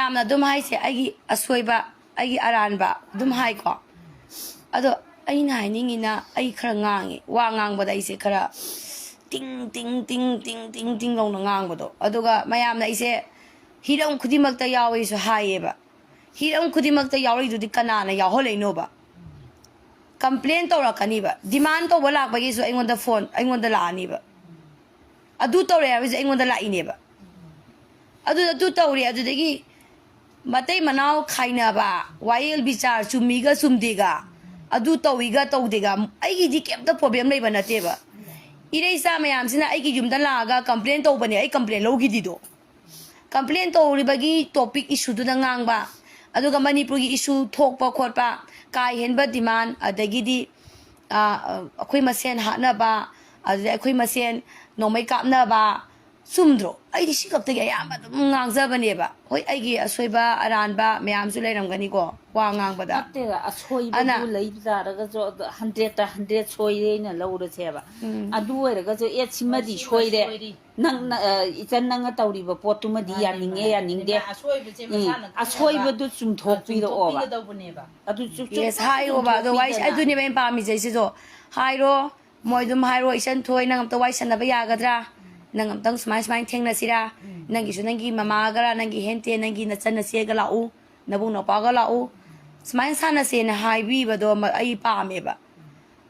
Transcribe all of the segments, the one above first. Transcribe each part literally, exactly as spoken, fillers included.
ꯃꯌꯥꯝꯅ ꯑꯗꯨꯝ ꯍꯥꯏꯁꯦ ꯑꯩꯒꯤ ꯑꯁꯣꯏꯕ, ꯑꯩꯒꯤ ꯑꯔꯥꯟꯕ ꯑꯗꯨꯝ ꯍꯥꯏꯀꯣ꯫ ꯑꯗꯣ ꯑꯩꯅ ꯍꯥꯏꯅꯤꯡꯉꯤꯅ, ꯑꯩ ꯈꯔ ꯉꯥꯡꯉꯦ, ꯋꯥ ꯉꯥꯡꯕꯗ ꯑꯩꯁꯦ ꯈꯔ ꯇꯤꯡ ꯇꯤꯡ ꯇꯤꯡ ꯇꯤꯡ ꯇꯤꯡ ꯇꯤꯡ ꯂꯧꯅ ꯉꯥꯡꯕꯗꯣ꯫ ꯑꯗꯨꯒ ꯃꯌꯥꯝꯅ ꯑꯩꯁꯦ ꯍꯤꯔꯝ ꯈꯨꯗꯤꯡꯃꯛꯇ ꯌꯥꯎꯋꯦꯁꯨ ꯍꯥꯏꯌꯦꯕ꯫ ꯍꯤꯔꯝ ꯈꯨꯗꯤꯡꯃꯛꯇ ꯌꯥꯎꯔꯛꯏꯗꯨꯗꯤ ꯀꯅꯥꯅ ꯌꯥꯎꯍꯜꯂꯛꯏꯅꯣꯕ? ꯀꯝꯄ꯭ꯂꯦꯟ ꯇꯧꯔꯛꯀꯅꯤꯕ꯫ ꯗꯤꯃꯥꯟ ꯇꯧꯕ ꯂꯥꯛꯄꯒꯤꯁꯨ ꯑꯩꯉꯣꯟꯗ ꯐꯣꯟ, ꯑꯩꯉꯣꯟꯗ ꯂꯥꯛꯑꯅꯤꯕ꯫ ꯑꯗꯨ ꯇꯧꯔꯦ ꯍꯥꯏꯕꯁꯦ ꯑꯩꯉꯣꯟꯗ ꯂꯥꯛꯏꯅꯦꯕ꯫ ꯑꯗꯨ ꯑꯗꯨ ꯇꯧꯔꯦ, ꯑꯗꯨꯗꯒꯤ ꯃꯇꯩ ꯃꯅꯥꯎ ꯈꯥꯏꯅꯕ, ꯋꯥꯌꯦꯜ ꯕꯤꯆꯥꯔ, ꯆꯨꯝꯃꯤꯒ ꯆꯨꯝꯗꯦꯒ, ꯑꯗꯨ ꯇꯧꯏꯒ ꯇꯧꯗꯦꯒ, ꯑꯩꯒꯤꯗꯤ ꯀꯩꯝꯇ ꯄ꯭ꯔꯣꯕ꯭ꯂꯦꯝ ꯂꯩꯕ ꯅꯠꯇꯦꯕ꯫ ꯏꯔꯩꯆꯥ ꯃꯌꯥꯝꯁꯤꯅ ꯑꯩꯒꯤ ꯌꯨꯝꯗ ꯂꯥꯛꯑꯒ ꯀꯝꯄ꯭ꯂꯦꯟ ꯇꯧꯕꯅꯦ, ꯑꯩ ꯀꯝꯄ꯭ꯂꯦꯟ ꯂꯧꯈꯤꯗꯤꯗꯣ꯫ ꯀꯝꯄ꯭ꯂꯦꯟ ꯇꯧꯔꯤꯕꯒꯤ ꯇꯣꯄꯤꯛ ꯏꯁꯨꯗꯨꯗ ꯉꯥꯡꯕ, ꯑꯗꯨꯒ ꯃꯅꯤꯄꯨꯔꯒꯤ ꯏꯁꯨ ꯊꯣꯛꯄ ꯈꯣꯠꯄ, ꯀꯥ ꯍꯦꯟꯕ ꯗꯤꯃꯥꯟ, ꯑꯗꯒꯤꯗꯤ ꯑ, ꯑꯩꯈꯣꯏ ꯃꯁꯦꯟ ꯍꯥꯠꯅꯕ, ꯑꯗꯨꯗ ꯑꯩꯈꯣꯏ ꯃꯁꯦꯟ ꯅꯣꯡꯃꯩ ꯀꯥꯞꯅꯕ, ꯆꯨꯝꯗ꯭ꯔꯣ? ꯑꯩꯗꯤ ꯁꯤ ꯈꯛꯇꯒꯤ ꯑꯌꯥꯝꯕ ꯑꯗꯨꯝ ꯉꯥꯡꯖꯕꯅꯦꯕ꯫ ꯍꯣꯏ, ꯑꯩꯒꯤ ꯑꯁꯣꯏꯕ ꯑꯔꯥꯟꯕ ꯃꯌꯥꯝꯁꯨ ꯂꯩꯔꯝꯒꯅꯤꯀꯣ, ꯋꯥ ꯉꯥꯡꯕꯗ꯫ ꯅꯠꯇꯦꯗ, ꯑꯁꯣꯏꯕꯗꯨ ꯑꯅ- ꯂꯩꯕ ꯇꯥꯔꯒꯁꯨ ꯑꯗꯨ ꯍꯟꯗ꯭ꯔꯦꯠꯇ ꯍꯟꯗ꯭ꯔꯦꯠ ꯁꯣꯏꯔꯦꯅ ꯂꯧꯔꯁꯦꯕ꯫ ꯎꯝ꯫ ꯑꯗꯨ ꯑꯣꯏꯔꯒꯁꯨ ꯑꯦ, ꯁꯤꯃꯗꯤ ꯁꯣꯏꯔꯦ, ꯅꯪꯅ ꯑ, ꯏꯆꯟ, ꯅꯪꯅ ꯇꯧꯔꯤꯕ ꯄꯣꯠꯇꯨꯃꯗꯤ ꯌꯥꯅꯤꯡꯉꯦ, ꯌꯥꯅꯤꯡꯗꯦ꯫ ꯑꯁꯣꯏꯕꯁꯦ ꯎꯝ, ꯃꯁꯥꯅ ꯈꯪꯅꯕ ꯑꯁꯣꯏꯕꯗꯨ ꯆꯨꯝꯊꯣꯛꯄꯤꯔꯛꯑꯣꯕ꯫ ꯆꯨꯝꯊꯣꯛꯄꯤꯒꯗꯧꯕꯅꯦꯕ꯫ ꯑꯗꯨ ꯆꯨꯝꯊꯣꯛ- ꯌꯦꯁ, ꯍꯥꯏꯌꯣꯕ꯫ ꯑꯗꯣ ꯋꯥꯏ ꯆꯨꯝꯊꯣꯛꯄꯤꯗꯅ꯫ ꯑꯗꯨꯅꯦꯕ ꯑꯩꯅ ꯄꯥꯝꯃꯤꯁꯦ꯫ ꯑꯩꯁꯤꯁꯨ ꯍꯥꯏꯔꯣ, ꯃꯣꯏ ꯑꯗꯨꯝ ꯍꯥꯏꯔꯣ, "ꯏꯆꯟ ꯊꯣꯏ, ꯅꯪ ꯑꯝꯇ ꯋꯥꯏ ꯁꯥꯟꯅꯕ ꯌꯥꯒꯗ꯭ꯔꯥ? ꯅꯪ ꯑꯝꯇꯪ ꯁꯨꯃꯥꯏ ꯁꯨꯃꯥꯏꯅ ꯊꯦꯡꯅꯁꯤꯔꯥ? ꯅꯪꯒꯤꯁꯨ ꯅꯪꯒꯤ ꯃꯃꯥꯒꯔꯥ, ꯅꯪꯒꯤ ꯍꯦꯟꯇꯦ, ꯅꯪꯒꯤ ꯅꯆꯟ ꯅꯆꯦꯒ ꯂꯥꯛꯎ, ꯅꯕꯨꯡ ꯅꯄꯥꯒ ꯂꯥꯛꯎ, ꯁꯨꯃꯥꯏꯅ ꯁꯥꯟꯅꯁꯦꯅ" ꯍꯥꯏꯕꯤꯕꯗꯣ ꯃ-, ꯑꯩ ꯄꯥꯝꯃꯦꯕ꯫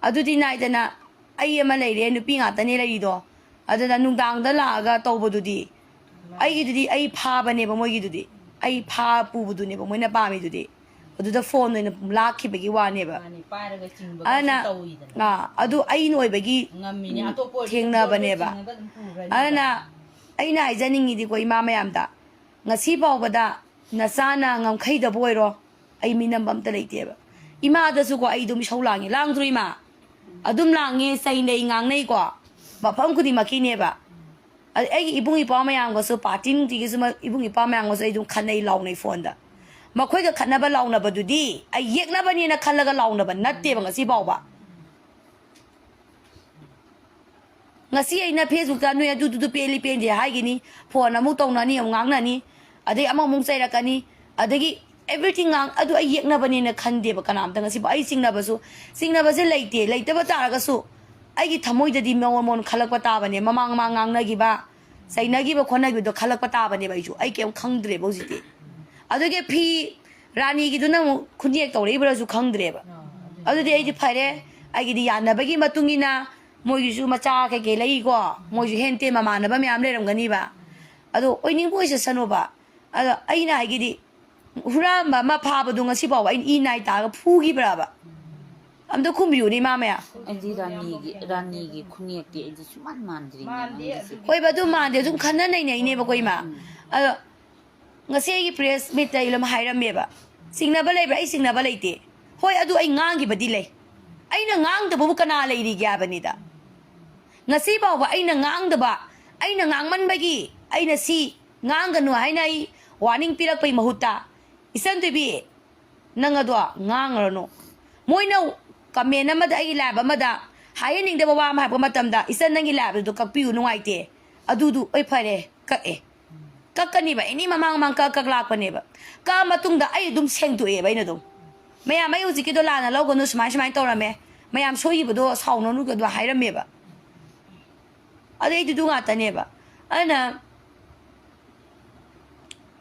ꯑꯗꯨꯗꯤ ꯅꯥꯏꯗꯅ, ꯑꯩ ꯑꯃ ꯂꯩꯔꯦ, ꯅꯨꯄꯤ ꯉꯥꯛꯇꯅꯦ ꯂꯩꯔꯤꯗꯣ, ꯑꯗꯨꯅ ꯅꯨꯡꯗꯥꯡꯗ ꯂꯥꯛꯑꯒ ꯇꯧꯕꯗꯨꯗꯤ, ꯑꯩꯒꯤꯗꯨꯗꯤ ꯑꯩ ꯐꯥꯕꯅꯦꯕ, ꯃꯣꯏꯒꯤꯗꯨꯗꯤ ꯑꯩ ꯐꯥ ꯄꯨꯕꯗꯨꯅꯦꯕ ꯃꯣꯏꯅ ꯄꯥꯝꯃꯤꯗꯨꯗꯤ꯫ ꯑꯗꯨꯗ ꯐꯣꯟ ꯑꯣꯏꯅ ꯂꯥꯛꯈꯤꯕꯒꯤ ꯋꯥꯅꯦꯕ꯫ ꯃꯥꯅꯦ, ꯄꯥꯏꯔꯒ ꯆꯤꯡꯕꯒꯁꯨ ꯑꯗꯨꯅ ꯇꯧꯋꯤꯗꯅ꯫ ꯑꯥ, ꯑꯗꯨ ꯑꯩꯅ ꯑꯣꯏꯕꯒꯤ ꯉꯝꯃꯤꯅꯦ, ꯑꯇꯣꯞꯄ ꯑꯣꯏꯔꯗꯤ ꯊꯦꯡꯅꯕꯅꯦꯕ꯫ ꯆꯤꯡꯉꯒ ꯑꯗꯨꯝ ꯄꯨꯈ꯭ꯔꯅꯤꯕ꯫ ꯑꯗꯨꯅ ꯑꯩꯅ ꯍꯥꯏꯖꯅꯤꯡꯉꯤꯗꯤꯀꯣ, ꯏꯃꯥ ꯃꯌꯥꯝꯗ, ꯉꯁꯤ ꯐꯥꯎꯕꯗ ꯅꯆꯥꯅ ꯉꯝꯈꯩꯗꯕꯨ ꯑꯣꯏꯔꯣ, ꯑꯩ ꯃꯤ ꯅꯝꯕ ꯑꯝꯇ ꯂꯩꯇꯦꯕ꯫ ꯏꯃꯥꯗꯁꯨꯀꯣ, ꯑꯩ ꯑꯗꯨꯝ ꯏꯁꯧ ꯂꯥꯡꯉꯦ, ꯂꯥꯡꯗ꯭ꯔꯣ ꯏꯃꯥ? ꯑꯗꯨꯝ ꯂꯥꯡꯉꯦ, ꯆꯩꯅꯩ, ꯉꯥꯡꯅꯩꯀꯣ, ꯃꯐꯝ ꯈꯨꯗꯤꯡꯃꯛꯀꯤꯅꯦꯕ꯫ ꯑꯗ ꯑꯩꯒꯤ ꯏꯕꯨꯡ ꯏꯄ꯭ꯋꯥ ꯃꯌꯥꯝꯒꯁꯨ, ꯄꯥꯔꯇꯤ ꯅꯨꯡꯇꯤꯒꯤꯁꯨ ꯃ-, ꯏꯕꯨꯡ ꯏꯄ꯭ꯋꯥ ꯃꯌꯥꯝꯒꯁꯨ ꯑꯩ ꯑꯗꯨꯝ ꯈꯠꯅꯩ, ꯂꯥꯎꯅꯩ ꯐꯣꯟꯗ꯫ ꯃꯈꯣꯏꯒ ꯈꯠꯅꯕ ꯂꯥꯎꯅꯕꯗꯨꯗꯤ ꯑꯩ ꯌꯦꯛꯅꯕꯅꯦꯅ ꯈꯜꯂꯒ ꯂꯥꯎꯅꯕ ꯅꯠꯇꯦꯕ ꯉꯁꯤ ꯐꯥꯎꯕ꯫ ꯉꯁꯤ ꯑꯩꯅ ꯐꯦꯁꯕꯨꯛꯇ ꯅꯣꯏ ꯑꯗꯨꯗꯨꯗꯨ ꯄꯦꯜꯂꯤ ꯄꯦꯟꯗꯦ ꯍꯥꯏꯒꯤꯅꯤ, ꯐꯣꯟ ꯑꯃꯨꯛ ꯇꯧꯅꯅꯤ, ꯑꯃꯨꯛ ꯉꯥꯡꯅꯅꯤ꯫ ꯑꯗꯩ ꯑꯃꯃꯨꯛ ꯆꯩꯔꯛꯀꯅꯤ, ꯑꯗꯒꯤ everything ꯉꯥꯡ ꯑꯗꯨ ꯑꯩ ꯌꯦꯛꯅꯕꯅꯦꯅ ꯈꯟꯗꯦꯕ ꯀꯅꯥꯝꯇ꯫ ꯉꯁꯤꯐꯥꯎ ꯑꯩ ꯆꯤꯡꯅꯕꯁꯨ, ꯆꯤꯡꯅꯕꯁꯦ ꯂꯩꯇꯦ꯫ ꯂꯩꯇꯕ ꯇꯥꯔꯒꯁꯨ ꯑꯩꯒꯤ ꯊꯃꯣꯏꯗꯗꯤ ꯃꯉꯣꯟ ꯃꯉꯣꯟ ꯈꯜꯂꯛꯄ ꯇꯥꯕꯅꯦ꯫ ꯃꯃꯥꯡ ꯃꯃꯥꯡ ꯉꯥꯡꯅꯈꯤꯕ, ꯆꯩꯅꯈꯤꯕ ꯈꯣꯠꯅꯈꯤꯕꯗꯣ ꯈꯜꯂꯛꯄ ꯇꯥꯕꯅꯦꯕ꯫ ꯑꯩꯁꯨ ꯑꯩ ꯀꯩꯝ ꯈꯪꯗ꯭ꯔꯦꯕ ꯍꯧꯖꯤꯛꯇꯤ꯫ ꯑꯗꯨꯒꯤ ꯐꯤ ꯔꯥꯅꯤꯒꯤꯗꯨꯅ ꯑꯃꯨꯛ ꯈꯨꯟꯌꯦꯛ ꯇꯧꯔꯛꯏꯕ꯭ꯔꯥꯁꯨ ꯈꯪꯗ꯭ꯔꯦꯕ꯫ ꯑꯗꯨꯗꯤ ꯑꯩꯗꯤ ꯐꯔꯦ, ꯑꯩꯒꯤꯗꯤ ꯌꯥꯅꯕꯒꯤ ꯃꯇꯨꯡ ꯏꯟꯅ ꯃꯣꯏꯒꯤꯁꯨ ꯃꯆꯥ ꯀꯩꯀꯩ ꯂꯩꯀꯣ, ꯃꯣꯏꯁꯨ ꯍꯦꯟꯇꯦ ꯃꯃꯥꯟꯅꯕ ꯃꯌꯥꯝ ꯂꯩꯔꯝꯒꯅꯤꯕ꯫ ꯑꯗꯣ ꯑꯣꯏꯅꯤꯡꯕ ꯑꯣꯏꯖꯁꯅꯨꯕ꯫ ꯑꯗꯣ ꯑꯩꯅ ꯍꯥꯏꯒꯤꯗꯤ, ꯍꯨꯔꯥꯟꯕ ꯑꯃ ꯐꯥꯕꯗꯣ ꯉꯁꯤ ꯐꯥꯎꯕ ꯑꯩꯅ ꯏ ꯅꯥꯏ ꯇꯥꯔꯒ ꯐꯨꯈꯤꯕ꯭ꯔꯕ? ꯑꯝꯇ ꯈꯨꯝꯕꯤꯌꯨꯅꯦ ꯏꯃꯥ ꯃꯌꯥꯝ꯫ ꯑꯩꯗꯤ ꯔꯥꯅꯤꯒꯤ ꯔꯥꯅꯤꯒꯤ ꯈꯨꯟꯌꯦꯛꯇꯤ ꯑꯩꯗꯤ ꯁꯨꯃꯥꯟ ꯃꯥꯟꯗ꯭ꯔꯤꯅꯦ꯫ ꯃꯥꯟꯗꯦ꯫ ꯍꯣꯏꯕ, ꯑꯗꯨ ꯃꯥꯟꯗꯦ, ꯑꯗꯨꯝ ꯈꯟꯅ ꯅꯩꯅꯩꯅꯦꯕꯀꯣ ꯏꯃꯥ꯫ ꯑꯗꯣ ꯉꯁꯤ ꯑꯩꯒꯤ ꯄ꯭ꯔꯦꯁ ꯃꯤꯠꯇ ꯑꯩ ꯑꯗꯨꯝ ꯍꯥꯏꯔꯝꯃꯦꯕ, ꯆꯤꯡꯅꯕ ꯂꯩꯕ꯭ꯔꯥ? ꯑꯩ ꯆꯤꯡꯅꯕ ꯂꯩꯇꯦ꯫ ꯍꯣꯏ, ꯑꯗꯨ ꯑꯩ ꯉꯥꯡꯈꯤꯕꯗꯤ ꯂꯩ꯫ ꯑꯩꯅ ꯉꯥꯡꯗꯕꯕꯨ ꯀꯅꯥ ꯂꯩꯔꯤꯒꯦ ꯍꯥꯏꯕꯅꯤꯗ꯫ ꯉꯁꯤ ꯐꯥꯎꯕ ꯑꯩꯅ ꯉꯥꯡꯗꯕ, ꯑꯩꯅ ꯉꯥꯡꯃꯟꯕꯒꯤ ꯑꯩꯅ ꯁꯤ ꯉꯥꯡꯒꯅꯨ ꯍꯥꯏꯅ ꯑꯩ ꯋꯥꯔꯅꯤꯡ ꯄꯤꯔꯛꯄꯩ ꯃꯍꯨꯠꯇ, ꯏꯆꯟ ꯇꯣꯏꯕꯤ, ꯅꯪ ꯑꯗꯣ ꯉꯥꯡꯉꯨꯔꯅꯨ꯫ ꯃꯣꯏꯅ ꯀꯃꯦꯟ ꯑꯃꯗ, ꯑꯩꯒꯤ ꯂꯥꯏꯞ ꯑꯃꯗ ꯍꯥꯏꯍꯟꯅꯤꯡꯗꯕ ꯋꯥ ꯑꯃ ꯍꯥꯏꯔꯛꯄ ꯃꯇꯝꯗ, "ꯏꯆꯟ, ꯅꯪꯒꯤ ꯂꯥꯏꯞ ꯑꯗꯨ ꯀꯛꯄꯤꯌꯨ, ꯅꯨꯡꯉꯥꯏꯇꯦ", ꯑꯗꯨꯗꯨ ꯑꯩ ꯐꯔꯦ, ꯀꯛꯑꯦ꯫ ꯀꯛꯀꯅꯤꯕ, ꯑꯦꯅꯤ ꯃꯃꯥꯡ ꯃꯃꯥꯡ ꯀꯛ ꯀꯛ ꯂꯥꯛꯄꯅꯦꯕ꯫ ꯀꯛꯑ ꯃꯇꯨꯡꯗ ꯑꯩ ꯑꯗꯨꯝ ꯁꯦꯡꯗꯣꯛꯑꯦꯕ ꯑꯩꯅ ꯑꯗꯨꯝ꯫ "ꯃꯌꯥꯝ, ꯑꯩ ꯍꯧꯖꯤꯛꯀꯤꯗꯣ ꯂꯥꯟꯅ ꯂꯧꯒꯅꯨ, ꯁꯨꯃꯥꯏ ꯁꯨꯃꯥꯏꯅ ꯇꯧꯔꯝꯃꯦ, ꯃꯌꯥꯝ ꯁꯣꯏꯈꯤꯕꯗꯣ ꯁꯥꯎꯅꯅꯨ", ꯑꯗꯨ ꯍꯥꯏꯔꯝꯃꯦꯕ꯫ ꯑꯗꯩꯗꯨꯗꯨ ꯉꯥꯛꯇꯅꯦꯕ꯫ ꯑꯗꯨꯅ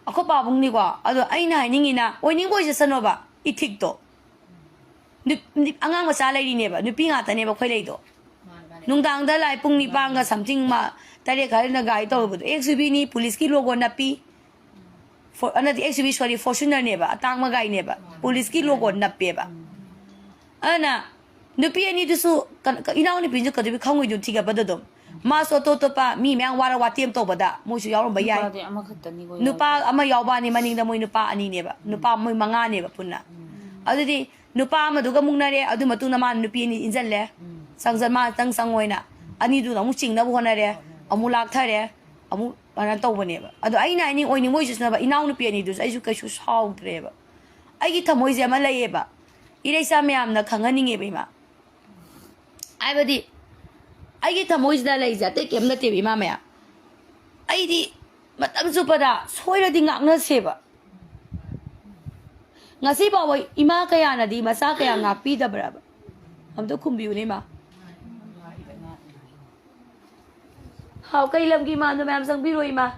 ꯑꯩꯈꯣꯏ ꯄꯥꯕꯨꯡꯅꯤꯀꯣ, ꯑꯗꯣ ꯑꯩꯅ ꯍꯥꯏꯅꯤꯡꯉꯤꯅ, ꯑꯣꯏꯅꯤꯡꯕ ꯑꯣꯏꯖꯁꯅꯣꯕ, ꯏꯊꯤꯛꯇꯣ꯫ ꯅꯨꯞ- ꯅꯨꯞ- ꯑꯉꯥꯡ ꯃꯆꯥ ꯂꯩꯔꯤꯅꯦꯕ, ꯅꯨꯄꯤ ꯉꯥꯛꯇꯅꯦꯕ ꯑꯩꯈꯣꯏ ꯂꯩꯗꯣ꯫ ꯅꯨꯡꯗꯥꯡꯗ ꯂꯥꯏ ꯄꯨꯡ ꯅꯤꯄꯥꯟꯒ ꯁꯝꯊꯤꯡ ꯃꯥ ꯇꯔꯦꯠ ꯈꯔꯅ ꯒꯥꯔꯤ ꯇꯧꯔꯨꯕꯗꯣ, ꯑꯦꯛꯁ ꯌꯨ ꯕꯤꯅꯤ, ꯄꯨꯂꯤꯁꯀꯤ ꯂꯣꯒꯣ ꯅꯞꯄꯤ꯫ ꯐꯣ- ꯅꯠꯇꯦ, ꯑꯦꯛꯁ ꯌꯨ ꯕꯤ, ꯁꯣꯔꯤ, ꯐꯣꯔꯆꯨꯅꯔꯅꯦꯕ, ꯑꯇꯥꯡꯕ ꯒꯥꯔꯤꯅꯦꯕ, ꯄꯨꯂꯤꯁꯀꯤ ꯂꯣꯒꯣ ꯅꯞꯄꯦꯕ꯫ ꯑꯗꯨꯅ ꯅꯨꯄꯤ ꯑꯅꯤꯗꯨꯁꯨ ꯀ- ꯀ- ꯏꯅꯥꯎꯅꯨꯄꯤꯁꯨ ꯀꯩꯗꯧꯕꯩ ꯈꯪꯉꯣꯏꯗꯣꯏꯅꯣ ꯊꯤꯒꯠꯄꯗ ꯑꯗꯨꯝ? ꯃꯥꯁꯨ ꯑꯇꯣꯞ ꯑꯇꯣꯞꯄ ꯃꯤ ꯃꯌꯥꯝ ꯋꯥꯔ ꯋꯥꯇꯦꯝ ꯇꯧꯕꯗ ꯃꯣꯏꯁꯨ ꯌꯥꯎꯔꯝꯕ ꯌꯥꯏ꯫ ꯅꯨꯄꯥꯗꯤ ꯑꯃꯈꯛꯇꯅꯤꯀꯣ ꯅꯨꯄꯥ ꯌꯥꯎꯕ꯫ ꯑꯃ ꯌꯥꯎꯕꯅꯤ, ꯃꯅꯤꯡꯗ ꯃꯣꯏ ꯅꯨꯄꯥ ꯑꯅꯤꯅꯦꯕ, ꯅꯨꯄꯥ ꯃꯣꯏ ꯃꯉꯥꯅꯦꯕ ꯄꯨꯟꯅ꯫ ꯑꯗꯨꯗꯤ ꯅꯨꯄꯥ ꯑꯃꯗꯨꯒ ꯃꯨꯛꯅꯔꯦ, ꯑꯗꯨ ꯃꯇꯨꯡꯗ ꯃꯥꯅ ꯅꯨꯄꯤ ꯑꯅꯤ ꯏꯟꯁꯤꯜꯂꯦ꯫ ꯎꯝ꯫ ꯆꯪꯖ- ꯃꯥ ꯈꯤꯇꯪ ꯆꯪꯉꯣꯏꯅ ꯑꯅꯤꯗꯨꯅ ꯑꯃꯨꯛ ꯆꯤꯡꯅꯕ ꯍꯣꯠꯅꯔꯦ, ꯑꯃꯨꯛ ꯂꯥꯛꯊꯔꯦ, ꯑꯃꯨꯛ ꯀꯩꯅꯣ ꯇꯧꯕꯅꯦꯕ꯫ ꯑꯗꯣ ꯑꯩꯅ ꯍꯥꯏꯅꯤꯡ ꯑꯣꯏꯅꯤꯡꯕ ꯑꯣꯏꯖꯁꯅꯕ, ꯏꯅꯥꯎꯅꯨꯄꯤ ꯑꯅꯤꯗꯨꯁꯨ ꯑꯩꯁꯨ ꯀꯩꯁꯨ ꯁꯥꯎꯗ꯭ꯔꯦꯕ꯫ ꯑꯩꯒꯤ ꯊꯃꯣꯏꯁꯦ ꯑꯃ ꯂꯩꯌꯦꯕ, ꯏꯔꯩꯆꯥ ꯃꯌꯥꯝꯅ ꯈꯪꯍꯟꯅꯤꯡꯉꯦꯕ ꯏꯃꯥ꯫ ꯍꯥꯏꯕꯗꯤ ꯑꯩꯒꯤ ꯊꯃꯣꯏꯁꯤꯗ ꯂꯩꯁꯦ ꯑꯇꯩ ꯀꯩꯝ ꯅꯠꯇꯦꯕ ꯏꯃꯥ ꯃꯌꯥꯝ꯫ ꯑꯩꯗꯤ ꯃꯇꯝ ꯆꯨꯞꯄꯗ ꯁꯣꯏꯔꯗꯤ ꯉꯥꯛꯅꯁꯦꯕ꯫ ꯉꯁꯤ ꯐꯥꯎꯕ ꯏꯃꯥ ꯀꯌꯥꯅꯗꯤ ꯃꯆꯥ ꯀꯌꯥ ꯉꯥꯛꯄꯤꯗꯕ꯭ꯔꯕ? ꯑꯝꯇ ꯈꯨꯝꯕꯤꯌꯨꯅꯦ, ꯏꯃꯥ꯫ ꯍꯥꯎ, ꯀꯩ ꯂꯝꯒꯤ ꯏꯃꯥꯅꯣ? ꯃꯌꯥꯝ ꯆꯪꯕꯤꯔꯣ, ꯏꯃꯥ꯫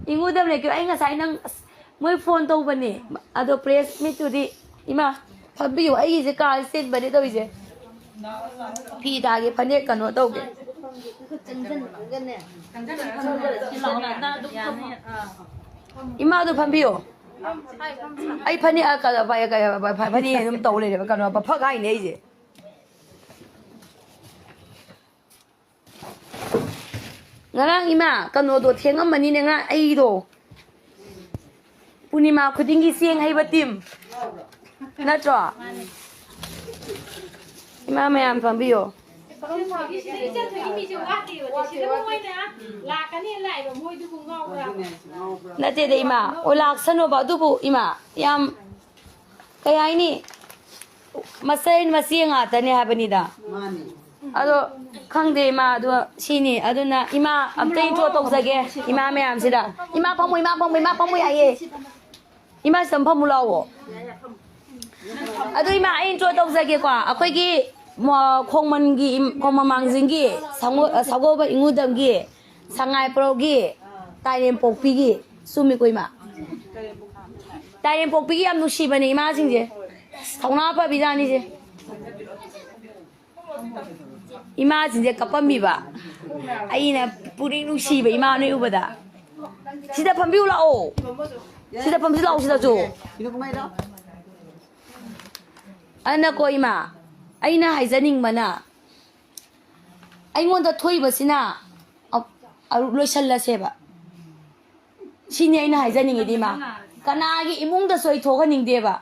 ꯏꯉꯨꯗꯝ ꯂꯩꯀ꯭ꯌꯨ, ꯑꯩ ꯉꯁꯥꯏ ꯅꯪ, ꯑꯁ, ꯃꯣꯏ ꯐꯣꯟ ꯇꯧꯕꯅꯦ꯫ ꯑꯗꯣ ꯄ꯭ꯔꯦꯁ ꯃꯤꯠꯇꯨꯗꯤ, ꯏꯃꯥ, ꯐꯝꯕꯤꯌꯨ꯫ ꯑꯩꯒꯤꯁꯦ ꯀꯥꯁꯦ ꯆꯤꯟꯕꯅꯦ ꯇꯧꯔꯤꯁꯦ꯫ ꯐꯤ ꯇꯥꯒꯦ, ꯐꯅꯦꯛ ꯀꯩꯅꯣ ꯇꯧꯒꯦ꯫ ꯏꯃꯥꯗꯣ ꯐꯝꯕꯤꯌꯣ꯫ ꯑꯩ ꯐꯅꯦꯛ, ꯑ, ꯀ-, ꯐ-, ꯀ-, ꯐ-, ꯐꯅꯦꯛ ꯑꯗꯨꯝ ꯇꯧ ꯂꯩꯔꯦꯕ, ꯀꯩꯅꯣ, ꯐꯛ ꯍꯥꯏꯅꯦ ꯑꯩꯁꯦ꯫ ꯉꯔꯥꯡ ꯏꯃꯥ ꯀꯩꯅꯣꯗꯣ ꯊꯦꯡꯉꯝꯃꯅꯤꯅꯦ, ꯉꯔꯥꯡ ꯑꯩꯗꯣ꯫ ꯄꯨꯔꯅꯤꯃꯥ ꯈꯨꯗꯤꯡꯒꯤ ꯆꯦꯡ ꯍꯩꯕ ꯇꯤꯝ ꯅꯠꯇ꯭ꯔꯣ? ꯏꯃꯥ ꯃꯌꯥꯝ ꯐꯝꯕꯤꯌꯣ꯫ ꯏꯆꯟ ꯊꯣꯏꯒꯤ ꯃꯤꯁꯦ ꯋꯥꯠꯇꯦꯕ, ꯁꯤꯗ ꯃꯣꯏꯅ ꯂꯥꯛꯀꯅꯤ ꯂꯥꯛꯑꯦꯕ, ꯃꯣꯏꯗꯨꯕꯨ ꯉꯥꯎꯕ꯭ꯔꯥ? ꯅꯠꯇꯦꯗ ꯏꯃꯥ, ꯑꯣ, ꯂꯥꯛꯁꯅꯣꯕ, ꯑꯗꯨꯕꯨ ꯏꯃꯥ, ꯌꯥꯝ, ꯀꯩ ꯍꯥꯏꯅꯤ, ꯃꯆꯦ ꯃꯆꯦ ꯉꯥꯛꯇꯅꯦ ꯍꯥꯏꯕꯅꯤꯗ꯫ ꯃꯥꯅꯤ꯫ ꯑꯗꯣ ꯈꯪꯗꯦ ꯏꯃꯥ, ꯑꯗꯣ ꯁꯤꯅꯤ꯫ ꯑꯗꯨꯅ ꯏꯃꯥ ꯑꯝꯇ ꯏꯟꯇ꯭ꯔꯣ ꯇꯧꯖꯒꯦ ꯏꯃꯥ ꯃꯌꯥꯝꯁꯤꯗ꯫ ꯏꯃꯥ ꯐꯝꯃꯨ, ꯏꯃꯥ ꯐꯝꯃꯨ, ꯏꯃꯥ ꯐꯝꯃꯨ ꯌꯥꯏꯌꯦ꯫ ꯏꯃꯥ ꯁꯤꯗ ꯐꯝꯃꯨ ꯂꯥꯛꯑꯣ꯫ ꯑꯗꯨ ꯏꯃꯥ, ꯑꯩ ꯏꯟꯇ꯭ꯔꯣ ꯇꯧꯖꯒꯦꯀꯣ꯫ ꯑꯩꯈꯣꯏꯒꯤ ꯃ-, ꯈꯣꯡꯃꯟꯒꯤ ꯏꯝ-, ꯈꯣꯡꯃꯟ ꯃꯥꯡꯖꯤꯡꯒꯤ ꯁꯪꯒꯣ-, ꯑ, ꯁꯒꯣꯜꯕꯟ ꯏꯉꯨꯗꯝꯒꯤ ꯁꯉꯥꯏ ꯄ꯭ꯔꯧꯒꯤ ꯇꯥꯏꯔꯦꯝꯄꯣꯛꯄꯤꯒꯤ, ꯆꯨꯝꯃꯤꯀꯣ ꯏꯃꯥ? ꯇꯥꯏꯔꯦꯝꯄꯣꯛꯄꯤꯒꯤ ꯌꯥꯝ ꯅꯨꯡꯁꯤꯕꯅꯦ ꯏꯃꯥꯁꯤꯡꯁꯦ꯫ ꯊꯧꯅꯥ ꯐꯕꯤꯖꯥꯠꯅꯤꯁꯦ꯫ ꯏꯃꯥꯁꯤꯡꯁꯦ ꯀꯞꯄꯝꯃꯤꯕ꯫ ꯑꯩꯅ ꯄꯨꯛꯅꯤꯡ ꯅꯨꯡꯁꯤꯕ ꯏꯃꯥ ꯅꯣꯏ ꯎꯕꯗ꯫ ꯁꯤꯗ ꯐꯝꯕꯤꯌꯨ ꯂꯥꯛꯑꯣ꯫ ꯁꯤꯗ ꯐꯝꯁꯤ ꯂꯥꯛꯑꯣ ꯁꯤꯗꯁꯨ꯫ ꯑꯗꯨꯅꯀꯣ ꯏꯃꯥ, ꯑꯩꯅ ꯍꯥꯏꯖꯅꯤꯡꯕꯅ, ꯑꯩꯉꯣꯟꯗ ꯊꯣꯛꯏꯕꯁꯤꯅ ꯑ-, ꯑ-, ꯂꯣꯏꯁꯜꯂꯁꯦꯕ꯫ ꯁꯤꯅꯤ ꯑꯩꯅ ꯍꯥꯏꯖꯅꯤꯡꯉꯤꯗꯤ, ꯏꯃꯥ꯫ ꯀꯅꯥꯒꯤ ꯏꯃꯨꯡꯗꯁꯨ ꯑꯩ ꯊꯣꯛꯍꯟꯅꯤꯡꯗꯦꯕ꯫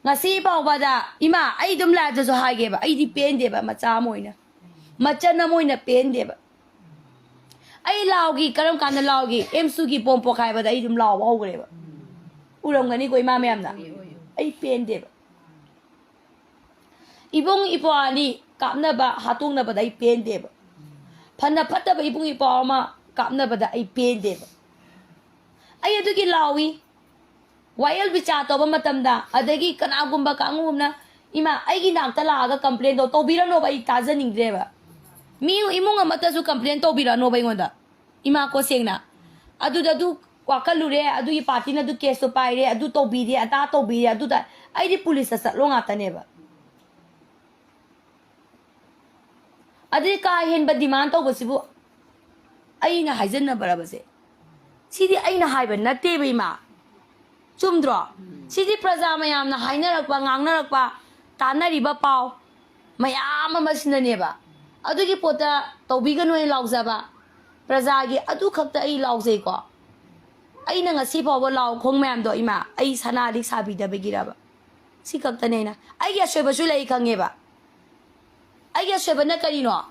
ꯉꯁꯤ ꯐꯥꯎꯕꯗ, ꯏꯃꯥ, ꯑꯩ ꯑꯗꯨꯝ ꯂꯥꯏꯞꯇꯁꯨ ꯍꯥꯏꯒꯦꯕ, ꯑꯩꯗꯤ ꯄꯦꯟꯗꯦꯕ ꯃꯆꯥ ꯑꯃ ꯑꯣꯏꯅ꯫ ꯃꯆꯟ ꯑꯃ ꯑꯣꯏꯅ ꯄꯦꯟꯗꯦꯕ꯫ ꯑꯩ ꯂꯥꯎꯒꯤ, ꯀꯔꯝ ꯀꯥꯟꯗ ꯂꯥꯎꯒꯤ? ꯑꯦꯝꯁꯨꯒꯤ ꯕꯣꯝ ꯄꯣꯈꯥꯏꯕꯗ ꯑꯩ ꯑꯗꯨꯝ ꯂꯥꯎꯕ ꯍꯧꯈ꯭ꯔꯦꯕ꯫ ꯎꯔꯝꯒꯅꯤꯀꯣ ꯏꯃꯥ ꯃꯌꯥꯝꯅ꯫ ꯑꯩ ꯄꯦꯟꯗꯦꯕ꯫ ꯏꯕꯨꯡ ꯏꯄ꯭ꯋꯥ ꯑꯅꯤ ꯀꯥꯞꯅꯕ, ꯍꯥꯠꯇꯣꯛꯅꯕꯗ ꯑꯩ ꯄꯦꯟꯗꯦꯕ꯫ ꯐꯅ ꯐꯠꯇꯕ ꯏꯕꯨꯡ ꯏꯄ꯭ꯋꯥ ꯑꯃ ꯀꯥꯞꯅꯕꯗ ꯑꯩ ꯄꯦꯟꯗꯦꯕ꯫ ꯑꯩ ꯑꯗꯨꯒꯤ ꯂꯥꯎꯏ꯫ ꯋꯥꯌꯦꯜ ꯕꯤꯆꯥꯔ ꯇꯧꯕ ꯃꯇꯝꯗ, ꯑꯗꯒꯤ ꯀꯅꯥꯒꯨꯝꯕ ꯀꯥꯡꯕꯨ ꯑꯃꯅ, "ꯏꯃꯥ, ꯑꯩꯒꯤ ꯅꯥꯛꯇ ꯂꯥꯛꯑꯒ ꯀꯝꯄ꯭ꯂꯦꯟ ꯇꯧ"꯫ ꯇꯧꯕꯤꯔꯅꯣꯕ, ꯑꯩ ꯇꯥꯖꯅꯤꯡꯗ꯭ꯔꯦꯕ꯫ ꯃꯤ ꯏꯃꯨꯡ ꯑꯃꯠꯇꯁꯨ ꯀꯝꯄ꯭ꯂꯦꯟ ꯇꯧꯕꯤꯔꯛꯑꯅꯣꯕ ꯑꯩꯉꯣꯟꯗ, ꯏꯃꯥ ꯀꯣ, ꯁꯦꯡꯅ꯫ ꯑꯗꯨꯗ ꯑꯗꯨ ꯋꯥꯀꯠꯂꯨꯔꯦ, ꯑꯗꯨꯒꯤ ꯄꯥꯔꯇꯤꯅ ꯑꯗꯨ ꯀꯦꯁꯇꯣ ꯄꯥꯏꯔꯦ, ꯑꯗꯨ ꯇꯧꯕꯤꯔꯦ, ꯑꯗꯥ ꯇꯧꯕꯤꯔꯦ, ꯑꯗꯨꯗ ꯑꯩꯗꯤ ꯄꯨꯂꯤꯁꯇ ꯆꯠꯂꯣ ꯉꯥꯛꯇꯅꯦꯕ꯫ ꯑꯗꯩ ꯀꯥ ꯍꯦꯟꯕ ꯗꯤꯃꯥꯟ ꯇꯧꯕꯁꯤꯕꯨ ꯑꯩꯅ ꯍꯥꯏꯖꯟꯅꯕ꯭ꯔꯕꯁꯦ? ꯁꯤꯗꯤ ꯑꯩꯅ ꯍꯥꯏꯕ ꯅꯠꯇꯦꯕ, ꯏꯃꯥ꯫ ꯆꯨꯝꯗ꯭ꯔꯣ? ꯁꯤꯗꯤ ꯄ꯭ꯔꯖꯥ ꯃꯌꯥꯝꯅ ꯍꯥꯏꯅꯔꯛꯄ, ꯉꯥꯡꯅꯔꯛꯄ, ꯇꯥꯟꯅꯔꯤꯕ ꯄꯥꯎ ꯃꯌꯥꯝ ꯑꯃꯁꯤꯅꯅꯦꯕ꯫ ꯑꯗꯨꯒꯤ ꯄꯣꯠꯇ ꯇꯧꯕꯤꯒꯅꯨ ꯍꯥꯏꯅ ꯂꯥꯎꯖꯕ꯫ ꯄ꯭ꯔꯖꯥꯒꯤ ꯑꯗꯨ ꯈꯛꯇ ꯑꯩ ꯂꯥꯎꯖꯩꯀꯣ꯫ ꯑꯩꯅ ꯉꯁꯤ ꯐꯥꯎꯕ ꯂꯥꯎ ꯈꯣꯡ ꯃꯌꯥꯝꯗꯣ, ꯏꯃꯥ, ꯑꯩ ꯁꯅꯥ ꯂꯤꯛ ꯁꯥꯕꯤꯗꯕꯒꯤꯔꯕ? ꯁꯤ ꯈꯛꯇꯅꯦ ꯑꯩꯅ, ꯑꯩꯒꯤ ꯑꯁꯣꯏꯕꯁꯨ ꯂꯩ ꯈꯪꯉꯦꯕ꯫ ꯑꯩꯒꯤ ꯑꯁꯣꯏꯕꯅ ꯀꯔꯤꯅꯣ?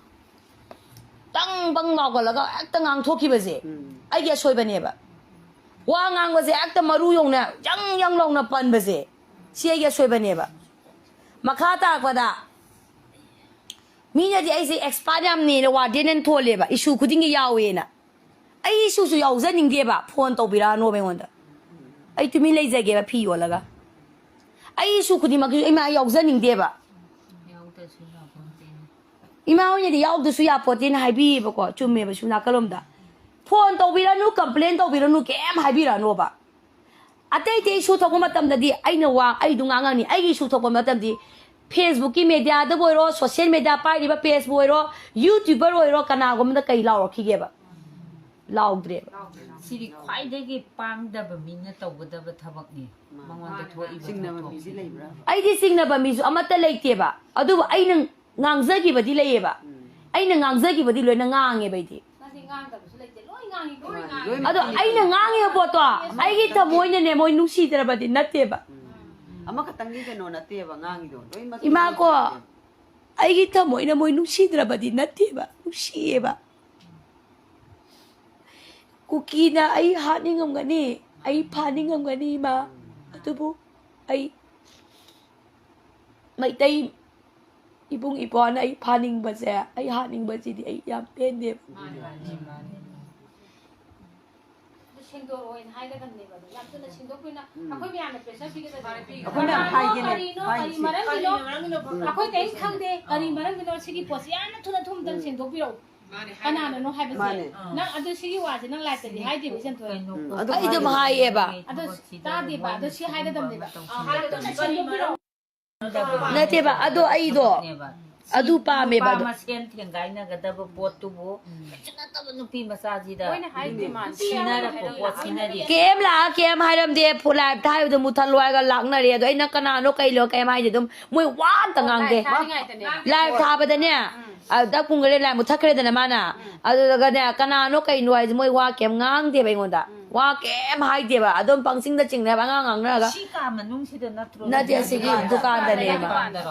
ꯇꯪ ꯕꯪ ꯂꯥꯎꯒꯠꯂꯒ ꯍꯦꯛꯇ ꯉꯥꯡꯊꯣꯛꯈꯤꯕꯁꯦ ꯎꯝ꯫ ꯑꯩꯒꯤ ꯑꯁꯣꯏꯕꯅꯦꯕ꯫ ꯋꯥ ꯉꯥꯡꯕꯁꯦ ꯍꯦꯛꯇ ꯃꯔꯨ ꯌꯧꯅ ꯌꯪ ꯌꯪ ꯂꯥꯎꯅ ꯄꯟꯕꯁꯦ, ꯁꯤ ꯑꯩꯒꯤ ꯑꯁꯣꯏꯕꯅꯦꯕ꯫ ꯃꯈꯥ ꯇꯥꯔꯛꯄꯗ ꯃꯤꯅꯗꯤ ꯑꯩꯁꯦ ꯑꯦꯛꯁꯄꯥꯔꯠ ꯌꯥꯝꯅꯦꯅ ꯋꯥꯔꯗꯦꯟꯅ ꯊꯣꯜꯂꯦꯕ, ꯏꯁꯨ ꯈꯨꯗꯤꯡꯒꯤ ꯌꯥꯎꯋꯦꯅ꯫ ꯑꯩ ꯏꯁꯨꯁꯨ ꯌꯥꯎꯖꯅꯤꯡꯗꯦꯕ, ꯐꯣꯟ ꯇꯧꯕꯤꯔꯛꯑꯅꯣꯕ ꯑꯩꯉꯣꯟꯗ꯫ ꯑꯩ ꯇꯨꯃꯤꯟ ꯂꯩꯖꯒꯦꯕ ꯐꯤ ꯌꯣꯜꯂꯒ꯫ ꯑꯩ ꯏꯁꯨ ꯈꯨꯗꯤꯡꯃꯛꯀꯤꯁꯨ ꯏꯃꯥ ꯌꯥꯎꯖꯅꯤꯡꯗꯦꯕ꯫ ꯌꯥꯎꯗ꯭ꯔꯁꯨ ꯌꯥꯄꯣꯟꯇꯦꯅꯦ꯫ ꯏꯃꯥ ꯍꯣꯏꯅꯗꯤ ꯌꯥꯎꯗ꯭ꯔꯁꯨ ꯌꯥꯄꯣꯠꯇꯦꯅ ꯍꯥꯏꯕꯤꯌꯦꯕꯀꯣ, ꯆꯨꯝꯃꯦꯕ ꯁꯨꯝ ꯅꯥꯀꯜꯂꯣꯝꯗ꯫ ꯐꯣꯟ ꯇꯧꯕꯤꯔꯅꯨ, ꯀꯝꯄ꯭ꯂꯦꯟ ꯇꯧꯕꯤꯔꯅꯨ, ꯀꯩꯝ ꯍꯥꯏꯕꯤꯔꯛꯑꯅꯣꯕ꯫ ꯑꯇꯩ ꯑꯇꯩ ꯏꯁꯨ ꯊꯣꯛꯄ ꯃꯇꯝꯗꯗꯤ ꯑꯩꯅ ꯋꯥ, ꯑꯩꯗꯨ ꯉꯥꯡꯉꯅꯤ꯫ ꯑꯩꯒꯤ ꯏꯁꯨ ꯊꯣꯛꯄ ꯃꯇꯝꯗꯤ ꯐꯦꯁꯕꯨꯛꯀꯤ ꯃꯦꯗꯤꯌꯥꯗꯕꯨ ꯑꯣꯏꯔꯣ, ꯁꯣꯁꯤꯌꯦꯜ ꯃꯦꯗꯤꯌꯥ ꯄꯥꯏꯔꯤꯕ ꯄꯦꯖꯄꯨ ꯑꯣꯏꯔꯣ, ꯌꯨꯇ꯭ꯌꯨꯕꯔ ꯑꯣꯏꯔꯣ, ꯀꯅꯥꯒꯨꯝꯕꯗ ꯀꯩ ꯂꯥꯎꯔꯛꯈꯤꯒꯦꯕ? ꯂꯥꯎꯗ꯭ꯔꯦꯕ꯫ ꯁꯤꯗꯤ ꯈ꯭ꯋꯥꯏꯗꯒꯤ ꯄꯥꯡꯗꯕ ꯃꯤꯅ ꯇꯧꯒꯗꯕ ꯊꯕꯛꯅꯤ꯫ ꯃꯉꯣꯟꯗ ꯊꯣꯛꯏꯕ ꯆꯤꯡꯅꯕ ꯊꯧꯗꯣꯛꯁꯤ꯫ ꯃꯤꯗꯤ ꯂꯩꯕ꯭ꯔꯥ? ꯑꯩꯗꯤ ꯆꯤꯡꯅꯕ ꯃꯤꯁꯨ ꯑꯃꯠꯇ ꯂꯩꯇꯦꯕ, ꯑꯗꯨꯕꯨ ꯑꯩꯅ ꯉꯥꯡꯖꯈꯤꯕꯗꯤ ꯂꯩꯌꯦꯕ꯫ ꯎꯝ꯫ ꯑꯩꯅ ꯉꯥꯡꯖꯈꯤꯕꯗꯤ ꯂꯣꯏꯅ ꯉꯥꯡꯉꯦꯕ ꯑꯩꯗꯤ꯫ ꯅꯪꯗꯤ ꯉꯥꯡꯗꯕꯁꯨ ꯂꯩꯇꯦ, ꯂꯣꯏ ꯉꯥꯡꯉꯤ, ꯂꯣꯏ ꯉꯥꯡꯉꯤ꯫ ꯂꯣꯏ ꯑꯗꯣ ꯉꯥꯡꯉꯤ꯫ ꯑꯩꯅ ꯉꯥꯡꯉꯤꯕ ꯄꯣꯠꯇꯣ ꯑꯩꯒꯤ ꯊꯃꯣꯏꯅꯅꯦ ꯃꯣꯏ ꯅꯨꯡꯁꯤꯗ꯭ꯔꯕꯗꯤ ꯅꯠꯇꯦꯕ꯫ ꯎꯝ꯫ ꯑꯃꯈꯛꯇꯪꯒꯤ ꯀꯩꯅꯣ ꯅꯠꯇꯦꯕ ꯉꯥꯡꯉꯤꯗꯣ, ꯂꯣꯏꯅꯃꯛꯀꯤ ꯏꯃꯥ ꯀꯣ, ꯅꯠꯇꯦꯕ꯫ ꯑꯩꯒꯤ ꯊꯃꯣꯏꯅ ꯃꯣꯏ ꯅꯨꯡꯁꯤꯗ꯭ꯔꯕꯗꯤ ꯅꯠꯇꯦꯕ, ꯅꯨꯡꯁꯤꯌꯦꯕ꯫ ꯀꯨꯀꯤꯅ ꯑꯩ ꯍꯥꯠꯅꯤꯡꯉꯝꯒꯅꯤ, ꯑꯩ ꯐꯥꯅꯤꯡꯉꯝꯒꯅꯤ ꯏꯃꯥ, ꯑꯗꯨꯕꯨ ꯑꯩ ꯃꯩꯇꯩ ꯏꯕꯨꯡ ꯏꯄ꯭ꯋꯥꯅ ꯑꯩ ꯐꯥꯅꯤꯡꯕꯁꯦ, ꯑꯩ ꯍꯥꯠꯅꯤꯡꯕꯁꯤꯗꯤ ꯑꯩ ꯌꯥꯝ ꯄꯦꯟꯗꯦꯕ꯫ ꯃꯥꯅꯤ, ꯃꯥꯅꯤ, ꯃꯥꯅꯤ꯫ ꯁꯦꯡꯗꯣꯔꯛꯑꯣꯅ ꯍꯥꯏꯒꯗꯕꯅꯦꯕ꯫ ꯑꯗꯣ ꯌꯥꯝ ꯊꯨꯅ ꯁꯦꯡꯗꯣꯛꯄꯤꯅ ꯎꯝ꯫ ꯑꯩꯈꯣꯏ ꯃꯌꯥꯝꯅ ꯄ꯭ꯔꯦꯁꯔ ꯄꯤꯒꯗꯕꯅꯦ꯫ ꯑꯩꯈꯣꯏ ꯃꯌꯥꯝ ꯍꯥꯏꯒꯦꯅꯦ, ꯀꯔꯤꯅꯣ, ꯀꯔꯤ ꯍꯥꯏꯁꯦ꯫ ꯃꯔꯝꯒꯤꯅꯣ? ꯑꯩꯈꯣꯏ ꯀꯔꯤꯝ ꯈꯪꯗꯦ꯫ ꯀꯔꯤ ꯃꯔꯝꯒꯤꯅꯣ? ꯁꯤꯒꯤ ꯄꯣꯠꯁꯤ ꯌꯥꯝꯅ ꯊꯨꯅ ꯊꯨꯅ ꯊꯨꯅ ꯁꯦꯡꯗꯣꯛꯄꯤꯔꯛꯑꯣ꯫ ꯀꯅꯥꯅꯅꯣ ꯍꯥꯏꯕꯁꯦ꯫ ꯃꯥꯅꯦ꯫ ꯅꯪ ꯑꯗꯨ ꯁꯤꯒꯤ ꯋꯥꯁꯦ ꯅꯪ ꯂꯥꯏꯐꯇꯗꯤ ꯍꯥꯏꯗꯦꯕ, ꯏꯆꯟꯊꯣꯏ꯫ ꯎꯝ, ꯑꯗꯨ ꯑꯩ ꯑꯗꯨꯝ ꯍꯥꯏꯒꯦ꯫ ꯍꯥꯏꯌꯦꯕ꯫ ꯑꯗꯣ ꯇꯥꯗꯦꯕ꯫ ꯑꯗꯣ ꯁꯤ ꯍꯥꯏꯒꯗꯕꯅꯦꯕ꯫ ꯌꯥꯝ ꯊꯨꯅ ꯁꯦꯡꯗꯣꯛꯄꯤꯔꯛꯑꯣ꯫ ꯅꯠꯇꯦꯕ, ꯑꯗꯣ ꯑꯩꯗꯣ ꯑꯗꯨ ꯄꯥꯝꯃꯦꯕ꯫ ꯅꯨꯄꯥ ꯑꯗꯣ ꯃꯁꯦꯟ ꯊꯦꯡꯒꯥꯏꯅꯒꯗꯕ ꯄꯣꯠꯇꯨꯕꯨ ꯀꯩꯁꯨ ꯅꯠꯇꯕ ꯅꯨꯄꯤ ꯃꯆꯥꯁꯤꯗ ꯃꯣꯏꯅ ꯍꯥꯏꯗꯤ ꯃꯥꯟꯗꯦ꯫ ꯁꯤꯟꯅꯔꯛꯄ ꯄꯣꯠ ꯁꯤꯟꯅꯔꯤ꯫ ꯀꯩꯝ ꯂꯥꯛꯑ ꯀꯩꯝ ꯍꯥꯏꯔꯝꯗꯦ꯫ ꯐꯨ-, ꯂꯥꯏꯐꯇ ꯍꯥꯏꯕꯗꯣ ꯃꯨꯊꯠꯂꯣ ꯍꯥꯏꯔꯒ ꯂꯥꯛꯅꯔꯦ꯫ ꯑꯗꯣ ꯑꯩꯅ ꯀꯅꯥꯅꯣ ꯀꯩꯅꯣ ꯀꯩꯝ ꯍꯥꯏꯗꯦ꯫ ꯑꯗꯨꯝ ꯃꯣꯏ ꯋꯥ ꯑꯝꯇ ꯉꯥꯡꯗꯦ꯫ ꯊꯥꯅꯤꯡꯉꯥꯏꯗꯅꯦ꯫ ꯂꯥꯏꯐ ꯊꯥꯕꯗꯅꯦ, ꯑꯗ ꯄꯨꯡꯈꯔꯦ ꯂꯥꯏꯐ ꯃꯨꯊꯠꯈ꯭ꯔꯦꯗꯅ ꯃꯥꯅ꯫ ꯑꯗꯨꯗꯨꯒꯅꯦ ꯀꯅꯥꯅꯣ ꯀꯩꯅꯣ ꯍꯥꯏꯁꯦ ꯃꯣꯏ ꯋꯥ ꯀꯩꯝ ꯉꯥꯡꯗꯦꯕ ꯑꯩꯉꯣꯟꯗ꯫ ꯋꯥ ꯀꯩꯝ ꯍꯥꯏꯗꯦꯕ꯫ ꯑꯗꯨꯝ ꯄꯪꯆꯤꯡꯗ ꯆꯤꯡꯅꯕ ꯑꯉꯥꯡ ꯉꯥꯡꯅꯔꯒ꯫ ꯁꯤ ꯀꯥ ꯃꯅꯨꯡꯁꯤꯗ ꯅꯠꯇ꯭ꯔꯣ? ꯅꯠꯇꯦ, ꯑꯁꯤꯒꯤ ꯗꯨꯀꯥꯟꯗꯅꯦꯕ꯫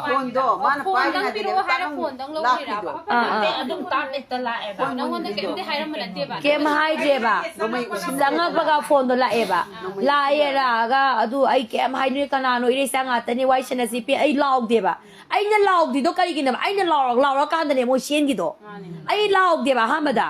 ꯐꯣꯟꯗꯣ ꯃꯥꯅ ꯐꯣꯟꯗꯪ ꯄꯥꯏꯔꯤꯉꯩꯗ ꯄꯤꯔꯛꯑꯣ ꯍꯥꯏꯔ ꯆꯪꯉꯝ ꯐꯣꯟꯗꯪ ꯂꯥꯛꯈꯤꯗꯣ꯫ ꯂꯧꯕꯤꯔꯕ? ꯑꯥ, ꯑꯥ꯫ ꯑꯗꯨꯝ ꯇꯥꯞ ꯍꯦꯛꯇ ꯂꯥꯛꯑꯦꯕ꯫ ꯅꯪꯉꯣꯟꯗ ꯀꯩꯝꯇ ꯍꯥꯏꯔꯝꯕ ꯅꯠꯇꯦꯕ꯫ ꯀꯩꯝ ꯍꯥꯏꯗ꯭ꯔꯦꯕ꯫ ꯅꯣꯡꯃꯩ ꯎꯁꯤꯟꯅꯔꯦ꯫ ꯆꯪꯉꯛꯄꯒ ꯐꯣꯟꯗꯣ ꯂꯥꯛꯑꯦꯕ꯫ ꯂꯥꯛꯑꯦ, ꯂꯥꯛꯑꯒ ꯑꯗꯨ ꯑꯩ ꯀꯩꯝ ꯍꯥꯏꯗ꯭ꯔꯦ, ꯀꯅꯥꯅꯣ, ꯏꯔꯩꯆꯥ ꯉꯥꯛꯇꯅꯤ, ꯋꯥꯏ ꯁꯥꯟꯅꯁꯤ ꯄꯤ-, ꯑꯩ ꯂꯥꯎꯗꯦꯕ꯫ ꯑꯩꯅ ꯂꯥꯎꯗ꯭ꯔꯤꯗꯣ ꯀꯔꯤꯒꯤꯅꯣꯕ? ꯑꯩꯅ ꯂꯥꯎꯔꯛ-, ꯂꯥꯎꯔꯀꯥꯟꯗꯅꯦ ꯃꯣꯏ ꯆꯦꯟꯈꯤꯗꯣ꯫ ꯑꯩ ꯂꯥꯎꯗꯦꯕ ꯑꯍꯥꯟꯕꯗ꯫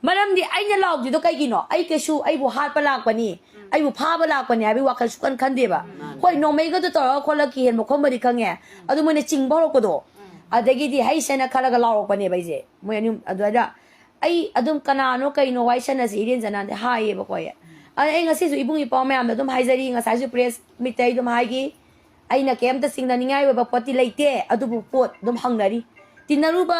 ꯃꯔꯝꯗꯤ ꯑꯩꯅ ꯂꯥꯎꯗ꯭ꯔꯤꯗꯣ ꯀꯩꯒꯤꯅꯣ? ꯑꯩ ꯀꯩꯁꯨ ꯑꯩꯕꯨ ꯍꯥꯠꯄ ꯂꯥꯛꯄꯅꯤ, ꯑꯩꯕꯨ ꯐꯥꯕ ꯂꯥꯛꯄꯅꯤ ꯍꯥꯏꯕꯒꯤ ꯋꯥꯈꯜ ꯁꯨꯛꯈꯟ ꯈꯟꯗꯦꯕ꯫ ꯍꯣꯏ, ꯅꯣꯡꯃꯩꯒꯗꯣ ꯇꯧꯔꯒ ꯈꯣꯠꯂꯒ ꯀꯤꯍꯟꯕ ꯈꯣꯠꯄꯗꯤ ꯈꯪꯉꯦ, ꯑꯗꯨ ꯃꯣꯏꯅ ꯆꯤꯡꯕ ꯍꯧꯔꯛꯄꯗꯣ, ꯑꯗꯒꯤꯗꯤ ꯍꯩꯁꯦꯅ ꯈꯜꯂꯒ ꯂꯥꯎꯔꯛꯄꯅꯦꯕ ꯑꯩꯁꯦ꯫ ꯃꯣꯏ ꯑꯅꯤ ꯑꯗꯨꯋꯥꯏꯗ ꯑꯩ ꯑꯗꯨꯝ ꯀꯅꯥꯅꯣ ꯀꯩꯅꯣ ꯋꯥꯏ ꯁꯥꯟꯅꯁꯤ ꯏꯔꯦꯟꯖꯅꯗꯤ ꯍꯥꯏꯌꯦꯕꯀꯣ ꯑꯩ꯫ ꯑꯗ ꯑꯩ ꯉꯁꯤꯁꯨ ꯏꯕꯨꯡ ꯏꯄ꯭ꯋꯥ ꯃꯌꯥꯝꯗ ꯑꯗꯨꯝ ꯍꯥꯏꯖꯔꯤ, ꯉꯁꯥꯏꯁꯨ ꯄ꯭ꯔꯦꯁ ꯃꯤꯠꯇ ꯑꯩ ꯑꯗꯨꯝ ꯍꯥꯏꯈꯤ, ꯑꯩꯅ ꯀꯩꯝꯇ ꯆꯤꯡꯅꯅꯤꯡꯉꯥꯏ ꯑꯣꯏꯕ ꯄꯣꯠꯇꯤ ꯂꯩꯇꯦ, ꯑꯗꯨꯕꯨ ꯄꯣꯠ ꯑꯗꯨꯝ ꯍꯪꯅꯔꯤ꯫ ꯇꯤꯟꯅꯔꯨꯕ,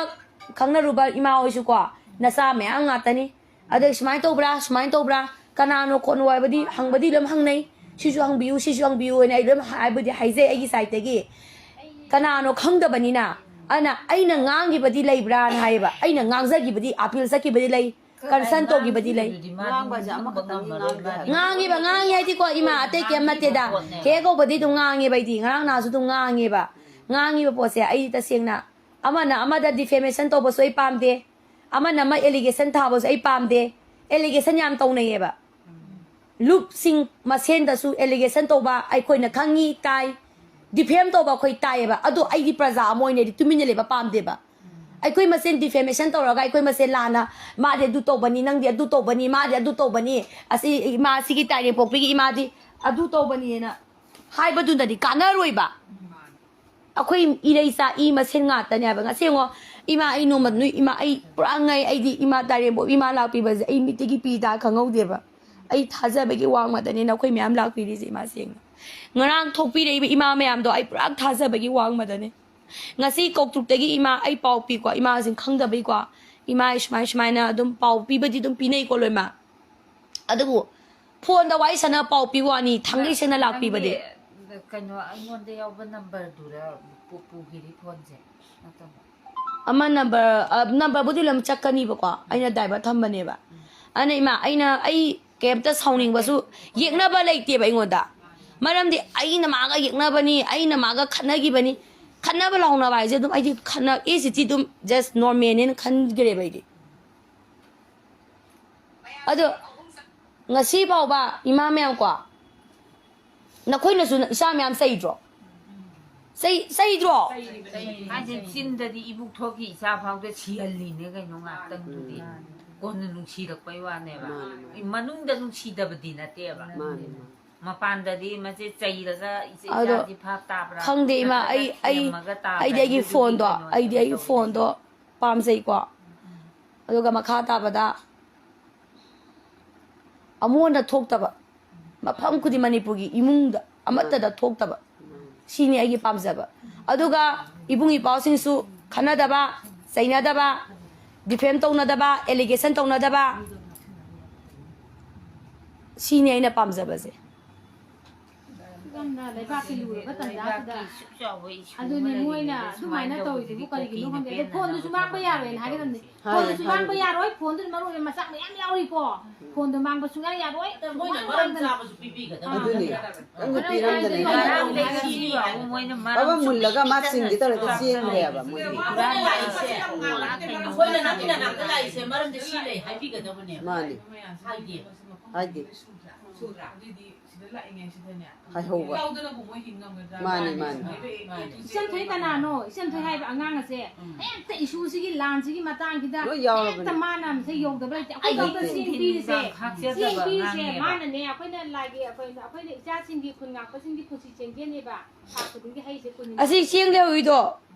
ꯈꯪꯅꯔꯨꯕ ꯏꯃꯥ ꯍꯣꯏꯁꯨꯀꯣ ꯅꯆꯥ ꯃꯌꯥꯝ ꯉꯥꯛꯇꯅꯤ꯫ ꯑꯗꯩ ꯁꯨꯃꯥꯏꯅ ꯇꯧꯕ꯭ꯔꯥ, ꯁꯨꯃꯥꯏꯅ ꯇꯧꯕ꯭ꯔꯥ, ꯀꯅꯥꯅꯣ ꯈꯣꯠꯅꯣ ꯍꯥꯏꯕꯗꯤ ꯍꯪꯕꯗꯤ ꯑꯗꯨꯝ ꯍꯪꯅꯩ꯫ "ꯁꯤꯁꯨ ꯍꯪꯕꯤꯌꯨ, ꯁꯤꯁꯨ ꯍꯪꯕꯤꯌꯨ" ꯍꯥꯏꯅ ꯑꯩ ꯑꯗꯨꯝ ꯍꯥꯏꯕꯨꯗꯤ ꯍꯥꯏꯖꯩ ꯑꯩꯒꯤ ꯁꯥꯏꯠꯇꯒꯤ꯫ ꯀꯅꯥꯅꯣ ꯈꯪꯗꯕꯅꯤꯅ꯫ ꯑꯗꯨꯅ ꯑꯩꯅ ꯉꯥꯡꯈꯤꯕꯗꯤ ꯂꯩꯕ꯭ꯔꯥꯅ ꯍꯥꯏꯌꯦꯕ꯫ ꯑꯩꯅ ꯉꯥꯡꯖꯈꯤꯕꯗꯤ, ꯑꯥꯄꯤꯜ ꯆꯠꯈꯤꯕꯗꯤ ꯂꯩ, ꯀꯟꯁꯔꯟ ꯇꯧꯈꯤꯕꯗꯤ ꯂꯩ꯫ ꯉꯥꯡꯕꯁꯦ ꯑꯃꯈꯛꯇꯪ ꯉꯥꯡꯕ ꯍꯥꯏꯕ꯫ ꯉꯥꯡꯉꯤꯕ, ꯉꯥꯡꯉꯤ ꯍꯥꯏꯗꯤꯀꯣ, ꯏꯃꯥ, ꯑꯇꯩ ꯀꯩꯝ ꯅꯠꯇꯦꯗ꯫ ꯍꯦꯛ ꯀꯧꯕꯗꯤ ꯑꯗꯨꯝ ꯉꯥꯡꯉꯦꯕ ꯑꯩꯗꯤ꯫ ꯉꯔꯥꯡ ꯅꯍꯥꯟꯁꯨ ꯑꯗꯨꯝ ꯉꯥꯡꯉꯦꯕ꯫ ꯉꯥꯡꯉꯤꯕ ꯄꯣꯠꯁꯦ ꯑꯩ ꯇꯁꯦꯡꯅ ꯑꯃꯅ ꯑꯃꯗ ꯗꯤꯐꯦꯃꯦꯁꯟ ꯇꯧꯕꯁꯨ ꯑꯩ ꯄꯥꯝꯗꯦ, ꯑꯃꯅ ꯑꯃ ꯑꯦꯂꯤꯒꯦꯁꯟ ꯊꯥꯕꯁꯨ ꯑꯩ ꯄꯥꯝꯗꯦ꯫ ꯑꯦꯂꯤꯒꯦꯁꯟ ꯌꯥꯝ ꯇꯧꯅꯩꯌꯦꯕ꯫ ꯂꯨꯞꯁꯤꯡ ꯃꯁꯦꯟꯗꯁꯨ ꯑꯦꯂꯤꯒꯦꯁꯟ ꯇꯧꯕ ꯑꯩꯈꯣꯏꯅ ꯈꯪꯉꯤ, ꯇꯥꯏ, ꯗꯤꯐꯦꯝ ꯇꯧꯕ ꯑꯩꯈꯣꯏ ꯇꯥꯏꯌꯦꯕ꯫ ꯑꯗꯣ ꯑꯩꯗꯤ ꯄ꯭ꯔꯖꯥ ꯑꯃ ꯑꯣꯏꯅꯗꯤ ꯇꯨꯃꯤꯟꯅ ꯂꯩꯕ ꯄꯥꯝꯗꯦꯕ꯫ ꯑꯩꯈꯣꯏ ꯃꯁꯦꯟ defamation ꯇꯧꯔꯒ ꯑꯩꯈꯣꯏ ꯃꯁꯦꯟ ꯂꯥꯟꯅ, "ꯃꯥꯗꯤ ꯑꯗꯨ ꯇꯧꯕꯅꯤ, ꯅꯪꯗꯤ ꯑꯗꯨ ꯇꯧꯕꯅꯤ, ꯃꯥꯗꯤ ꯑꯗꯨ ꯇꯧꯕꯅꯤ, ꯑꯁꯤ ꯏꯃꯥ ꯑꯁꯤꯒꯤ ꯇꯥꯏꯔꯦꯝꯄꯣꯛꯄꯤꯒꯤ ꯏꯃꯥꯗꯤ ꯑꯗꯨ ꯇꯧꯕꯅꯤꯅ" ꯍꯥꯏꯕꯗꯨꯅꯗꯤ ꯀꯥꯟꯅꯔꯣꯏꯕ꯫ ꯑꯩꯈꯣꯏ ꯏꯔꯩꯆꯥ ꯏ ꯃꯁꯦꯟ ꯉꯥꯛꯇꯅꯦ ꯍꯥꯏꯕ꯫ ꯉꯁꯤ ꯌꯦꯡꯉꯣ, ꯏꯃꯥ, ꯑꯩ ꯅꯣꯡꯃ ꯅꯣꯏ ꯏꯃꯥ, ꯑꯩ ꯄꯨꯔꯥ ꯉꯛꯑꯦ꯫ ꯑꯩꯗꯤ ꯏꯃꯥ ꯇꯥꯏꯔꯦꯝꯕꯣꯛ ꯏꯃꯥ ꯂꯥꯛꯄꯤꯕꯁꯦ ꯑꯩ ꯃꯤꯠꯇꯒꯤ ꯄꯤ ꯇꯥ ꯈꯪꯍꯧꯗꯦꯕ꯫ ꯑꯩ ꯊꯥꯖꯕꯒꯤ ꯋꯥꯡꯃꯗꯅꯦ ꯅꯈꯣꯏ ꯃꯌꯥꯝ ꯂꯥꯛꯄꯤꯔꯤꯁꯦ, ꯏꯃꯥ ꯁꯦꯡꯅ꯫ ꯉꯔꯥꯡ ꯊꯣꯛꯄꯤꯔꯛꯏꯕ ꯏꯃꯥ ꯃꯌꯥꯝꯗꯣ ꯑꯩ ꯄꯨꯔꯥ ꯊꯥꯖꯕꯒꯤ ꯋꯥꯡꯃꯗꯅꯦ꯫ ꯉꯁꯤ ꯀꯧꯇ꯭ꯔꯨꯛꯇꯒꯤ ꯏꯃꯥ ꯑꯩ ꯄꯥꯎ ꯄꯤꯀꯣ, ꯏꯃꯥꯁꯤꯡ ꯈꯪꯗꯕꯩꯀꯣ꯫ ꯏꯃꯥ ꯑꯩ ꯁꯨꯃꯥꯏ ꯁꯨꯃꯥꯏꯅ ꯑꯗꯨꯝ ꯄꯥꯎ ꯄꯤꯕꯗꯤ ꯑꯗꯨꯝ ꯄꯤꯅꯩꯀꯣ ꯂꯣꯏꯃꯛ꯫ ꯑꯗꯨꯕꯨ ꯐꯣꯟꯗ ꯋꯥꯔꯤ ꯁꯥꯟꯅ ꯄꯥꯎ ꯄꯤ ꯋꯥꯅꯤ, ꯊꯥꯡꯒꯩ ꯁꯦꯡꯅ ꯂꯥꯛꯄꯤꯕꯗꯤ꯫ ꯅꯪꯒꯤ ꯀꯩꯅꯣ ꯑꯩꯉꯣꯟꯗ ꯌꯥꯎꯕ ꯅꯝꯕꯔꯗꯨꯔ ꯄꯨ-, ꯄꯨꯈꯤꯔꯤ ꯐꯣꯟꯁꯦ? ꯅꯠꯇꯕ꯫ ꯑꯃ ꯅꯝꯕꯔ, ꯑ, ꯅꯝꯕꯔꯕꯨꯗꯤ ꯂꯣꯏꯅꯃꯛ ꯆꯠꯀꯅꯤꯕꯀꯣ, ꯑꯩꯅ divert ꯊꯝꯕꯅꯦꯕ꯫ ꯑꯗꯨꯅ ꯏꯃꯥ, ꯑꯩꯅ, ꯑꯩ ꯀꯩꯝꯇ ꯁꯥꯎꯅꯤꯡꯕꯁꯨ, ꯌꯦꯛꯅꯕ ꯂꯩꯇꯦꯕ ꯑꯩꯉꯣꯟꯗ꯫ ꯃꯔꯝꯗꯤ ꯑꯩꯅ ꯃꯥꯒ ꯌꯦꯛꯅꯕꯅꯤ, ꯑꯩꯅ ꯃꯥꯒ ꯈꯠꯅꯈꯤꯕꯅꯤ꯫ ꯈꯠꯅꯕ ꯂꯥꯎꯅꯕ ꯍꯥꯏꯁꯦ ꯑꯗꯨꯝ ꯑꯩꯗꯤ ꯈꯠꯅ, ꯏꯁꯤꯇꯤ ꯑꯗꯨꯝ just normalꯅꯦꯅ ꯈꯟꯈ꯭ꯔꯦꯕ ꯑꯩꯗꯤ꯫ ꯑꯗꯣ ꯉꯁꯤ ꯐꯥꯎꯕ ꯏꯃꯥ ꯃꯌꯥꯝ ꯀꯣ, ꯅꯈꯣꯏꯅꯁꯨ ꯏꯆꯥ ꯃꯌꯥꯝ ꯆꯩꯗ꯭ꯔꯣ? ꯆꯩ-, ꯆꯩꯗ꯭ꯔꯣ? ꯍꯥꯏꯗꯤ ꯆꯤꯟꯗꯗꯤ ꯏꯕꯨꯛ ꯊꯣꯛꯈꯤ ꯏꯆꯥ ꯐꯥꯎꯗ ꯁꯤꯍꯜꯂꯤꯅꯦ ꯀꯩꯅꯣ ꯉꯥꯛꯇꯪꯗꯨꯗꯤ꯫ ꯀꯣꯟꯅ ꯅꯨꯡꯁꯤꯔꯛꯄꯩ ꯋꯥꯅꯦꯕ꯫ ꯃꯥꯅꯦ, ꯃꯥꯅꯦ꯫ ꯃꯅꯨꯡꯗ ꯅꯨꯡꯁꯤꯗꯕꯗꯤ ꯅꯠꯇꯦꯕ꯫ ꯃꯥꯅꯦ, ꯃꯥꯅꯦ꯫ ꯃꯄꯥꯟꯗꯗꯤ ꯃꯆꯦ ꯆꯩꯔꯒ ꯏꯆꯦ ꯑꯗꯣ ꯏꯆꯥꯁꯤ ꯐꯥꯞ ꯇꯥꯕ꯭ꯔꯥ? ꯈꯪꯗꯦ ꯏꯃꯥ, ꯅꯠꯇ꯭ꯔꯒ ꯑꯩ, ꯑꯩ, ꯊꯦꯝꯃꯒ ꯇꯥꯕ꯭ꯔꯥ? ꯑꯩꯗꯤ ꯑꯩꯒꯤ ꯑꯗꯨꯗꯨꯒꯤ ꯐꯣꯟꯗꯣ, ꯀꯩꯅꯣꯅꯦꯕ ꯑꯩꯗꯤ ꯑꯩꯒꯤ ꯇꯧꯔꯤꯁꯦ꯫ ꯐꯣꯟꯗꯣ ꯄꯥꯝꯖꯩꯀꯣ꯫ ꯑꯗꯨꯒ ꯃꯈꯥ ꯇꯥꯕꯗ ꯑꯃꯨꯛ ꯍꯟꯅ ꯊꯣꯛꯇꯕ, ꯃꯐꯝ ꯈꯨꯗꯤꯡ ꯃꯅꯤꯄꯨꯔꯒꯤ ꯏꯃꯨꯡꯗ ꯑꯃꯠꯇꯗ ꯊꯣꯛꯇꯕ, ꯁꯤꯅꯤ ꯑꯩꯒꯤ ꯄꯥꯝꯖꯕ꯫ ꯑꯗꯨꯒ ꯏꯕꯨꯡ ꯏꯄ꯭ꯋꯥꯁꯤꯡꯁꯨ ꯈꯠꯅꯗꯕ, ꯆꯩꯅꯗꯕ, defame ꯇꯧꯅꯗꯕ, allegation ꯇꯧꯅꯗꯕ, ꯁꯤꯅꯤ ꯑꯩꯅ ꯄꯥꯝꯖꯕꯁꯦ꯫ ꯌꯥꯝꯅ ꯂꯩꯕꯥꯛꯀꯤ ꯂꯨꯔꯕ ꯇꯟꯖꯥꯁꯤꯗ꯫ ꯂꯩꯕꯥꯛꯀꯤ ꯁꯨꯛ ꯆꯥꯎꯕ issue ꯑꯃ ꯑꯗꯨꯅꯦ ꯃꯣꯏꯅ ꯂꯩꯔꯤꯉꯩꯗ ꯑꯗꯨꯃꯥꯏꯅ ꯁꯨꯃꯥꯏꯅ ꯇꯧꯔꯤꯗꯨꯕꯨ ꯇꯧꯔꯤꯗꯨꯗꯤ ꯀꯔꯤꯒꯤꯅꯣ ꯀꯩꯒꯤꯅꯣ ꯈꯪꯗꯦ꯫ ꯑꯗꯩ ꯄꯦꯟꯅ ꯐꯣꯟꯗꯨꯁꯨ ꯅꯣꯏ ꯃꯥꯡꯕ ꯇꯧꯕ ꯌꯥꯔꯣꯏꯅ ꯍꯥꯏꯒꯗꯕꯅꯤ꯫ ꯇꯧꯔꯤꯁꯦ꯫ ꯍꯥꯏ, ꯐꯣꯟꯗꯨꯁꯨ ꯍꯥꯏ꯫ ꯃꯥꯡꯕ ꯌꯥꯔꯣꯏ, ꯐꯣꯟꯗꯨꯅ ꯃꯔꯨ ꯑꯣꯏꯅ ꯃꯆꯥꯛ ꯃꯌꯥꯝ ꯌꯥꯎꯔꯤꯀꯣ꯫ ꯐꯣꯟꯗꯣ ꯃꯥꯡꯕ ꯁꯨꯡꯌꯥ ꯌꯥꯔꯣꯏ꯫ ꯃꯣꯏꯅ ꯃꯔꯝ ꯆꯥꯕꯁꯨ ꯄꯤꯕꯤꯒꯗꯕꯅꯤ꯫ ꯑꯗꯨꯅꯤ꯫ ꯅꯪꯅ ꯄꯤꯔꯝꯗꯅꯤ꯫ ꯉꯔꯥꯡꯗꯒꯤ ꯁꯤꯐꯥꯎꯕ ꯃꯣꯏꯅ ꯃꯔꯝ ꯕꯕꯥ ꯃꯨꯜꯂꯒ ꯃꯥ ꯁꯨꯡꯄꯤ ꯆꯤꯡꯒꯦ ꯇꯧꯔꯒ ꯄꯤꯗꯅ ꯆꯦꯟꯈ꯭ꯔꯦꯕ ꯃꯣꯏꯗꯤ꯫ ꯍꯨꯔꯥꯟꯕ ꯍꯥꯏꯁꯦ꯫ ꯑꯩꯈꯣꯏꯅ ꯅꯪꯒꯤ ꯅꯅꯥꯛꯇ ꯂꯥꯛꯏꯁꯦ ꯃꯔꯝꯗꯤ ꯁꯤ ꯂꯩ ꯍꯥꯏꯕꯤꯒꯗꯕꯅꯦꯕ꯫ ꯃꯥꯅꯤ꯫ ꯍꯥꯏꯗꯦ꯫ ꯍꯥꯏꯗꯦ꯫ ꯁꯨꯗ꯭ꯔꯥ? ꯑꯗꯨꯗꯤ ꯍꯥꯏꯍꯧꯕ꯫ ꯃꯥꯅꯤ, ꯃꯥꯅꯤ꯫ ꯏꯆꯟꯊꯣꯏ ꯀꯅꯥꯅꯣ? ꯏꯆꯟꯊꯣꯏ ꯍꯥꯏꯕ ꯑꯉꯥꯡ ꯑꯁꯦ ꯍꯦꯛꯇ ꯏꯁꯨꯁꯤꯒꯤ ꯂꯥꯟꯁꯤꯒꯤ ꯃꯇꯥꯡꯁꯤꯗ ꯂꯣꯏ ꯌꯥꯎꯔꯕꯅꯤ꯫ ꯍꯦꯛꯇ ꯃꯥꯅ ꯃꯁꯦ ꯌꯧꯗꯕ ꯂꯩꯇꯦ꯫ ꯑꯩꯈꯣꯏ ꯑꯩꯒꯤ ꯐꯥꯎꯗ ꯆꯦꯡ ꯄꯤꯔꯤꯁꯦ꯫ ꯆꯦꯡ ꯄꯤꯔꯤꯁꯦ ꯃꯥꯅꯅꯦ꯫ ꯑꯩꯈꯣꯏꯅ ꯂꯥꯏꯒꯤ, ꯑꯩꯈꯣꯏꯅ, ꯑꯩꯈꯣꯏꯅ ꯏꯆꯥꯁꯤꯡꯒꯤ ꯈꯨꯟ ꯉꯥꯛꯄꯁꯤꯡꯒꯤ ꯄꯨꯟꯁꯤ ꯆꯦꯟꯒꯦꯅꯦꯕ꯫ ꯊꯥ ꯈꯨꯗꯤꯡꯒꯤ ꯍꯩꯁꯦ ꯀꯨꯟ꯫ ꯑꯁꯤ ꯆꯦꯡ ꯂꯩꯍꯧꯔꯤꯗꯣ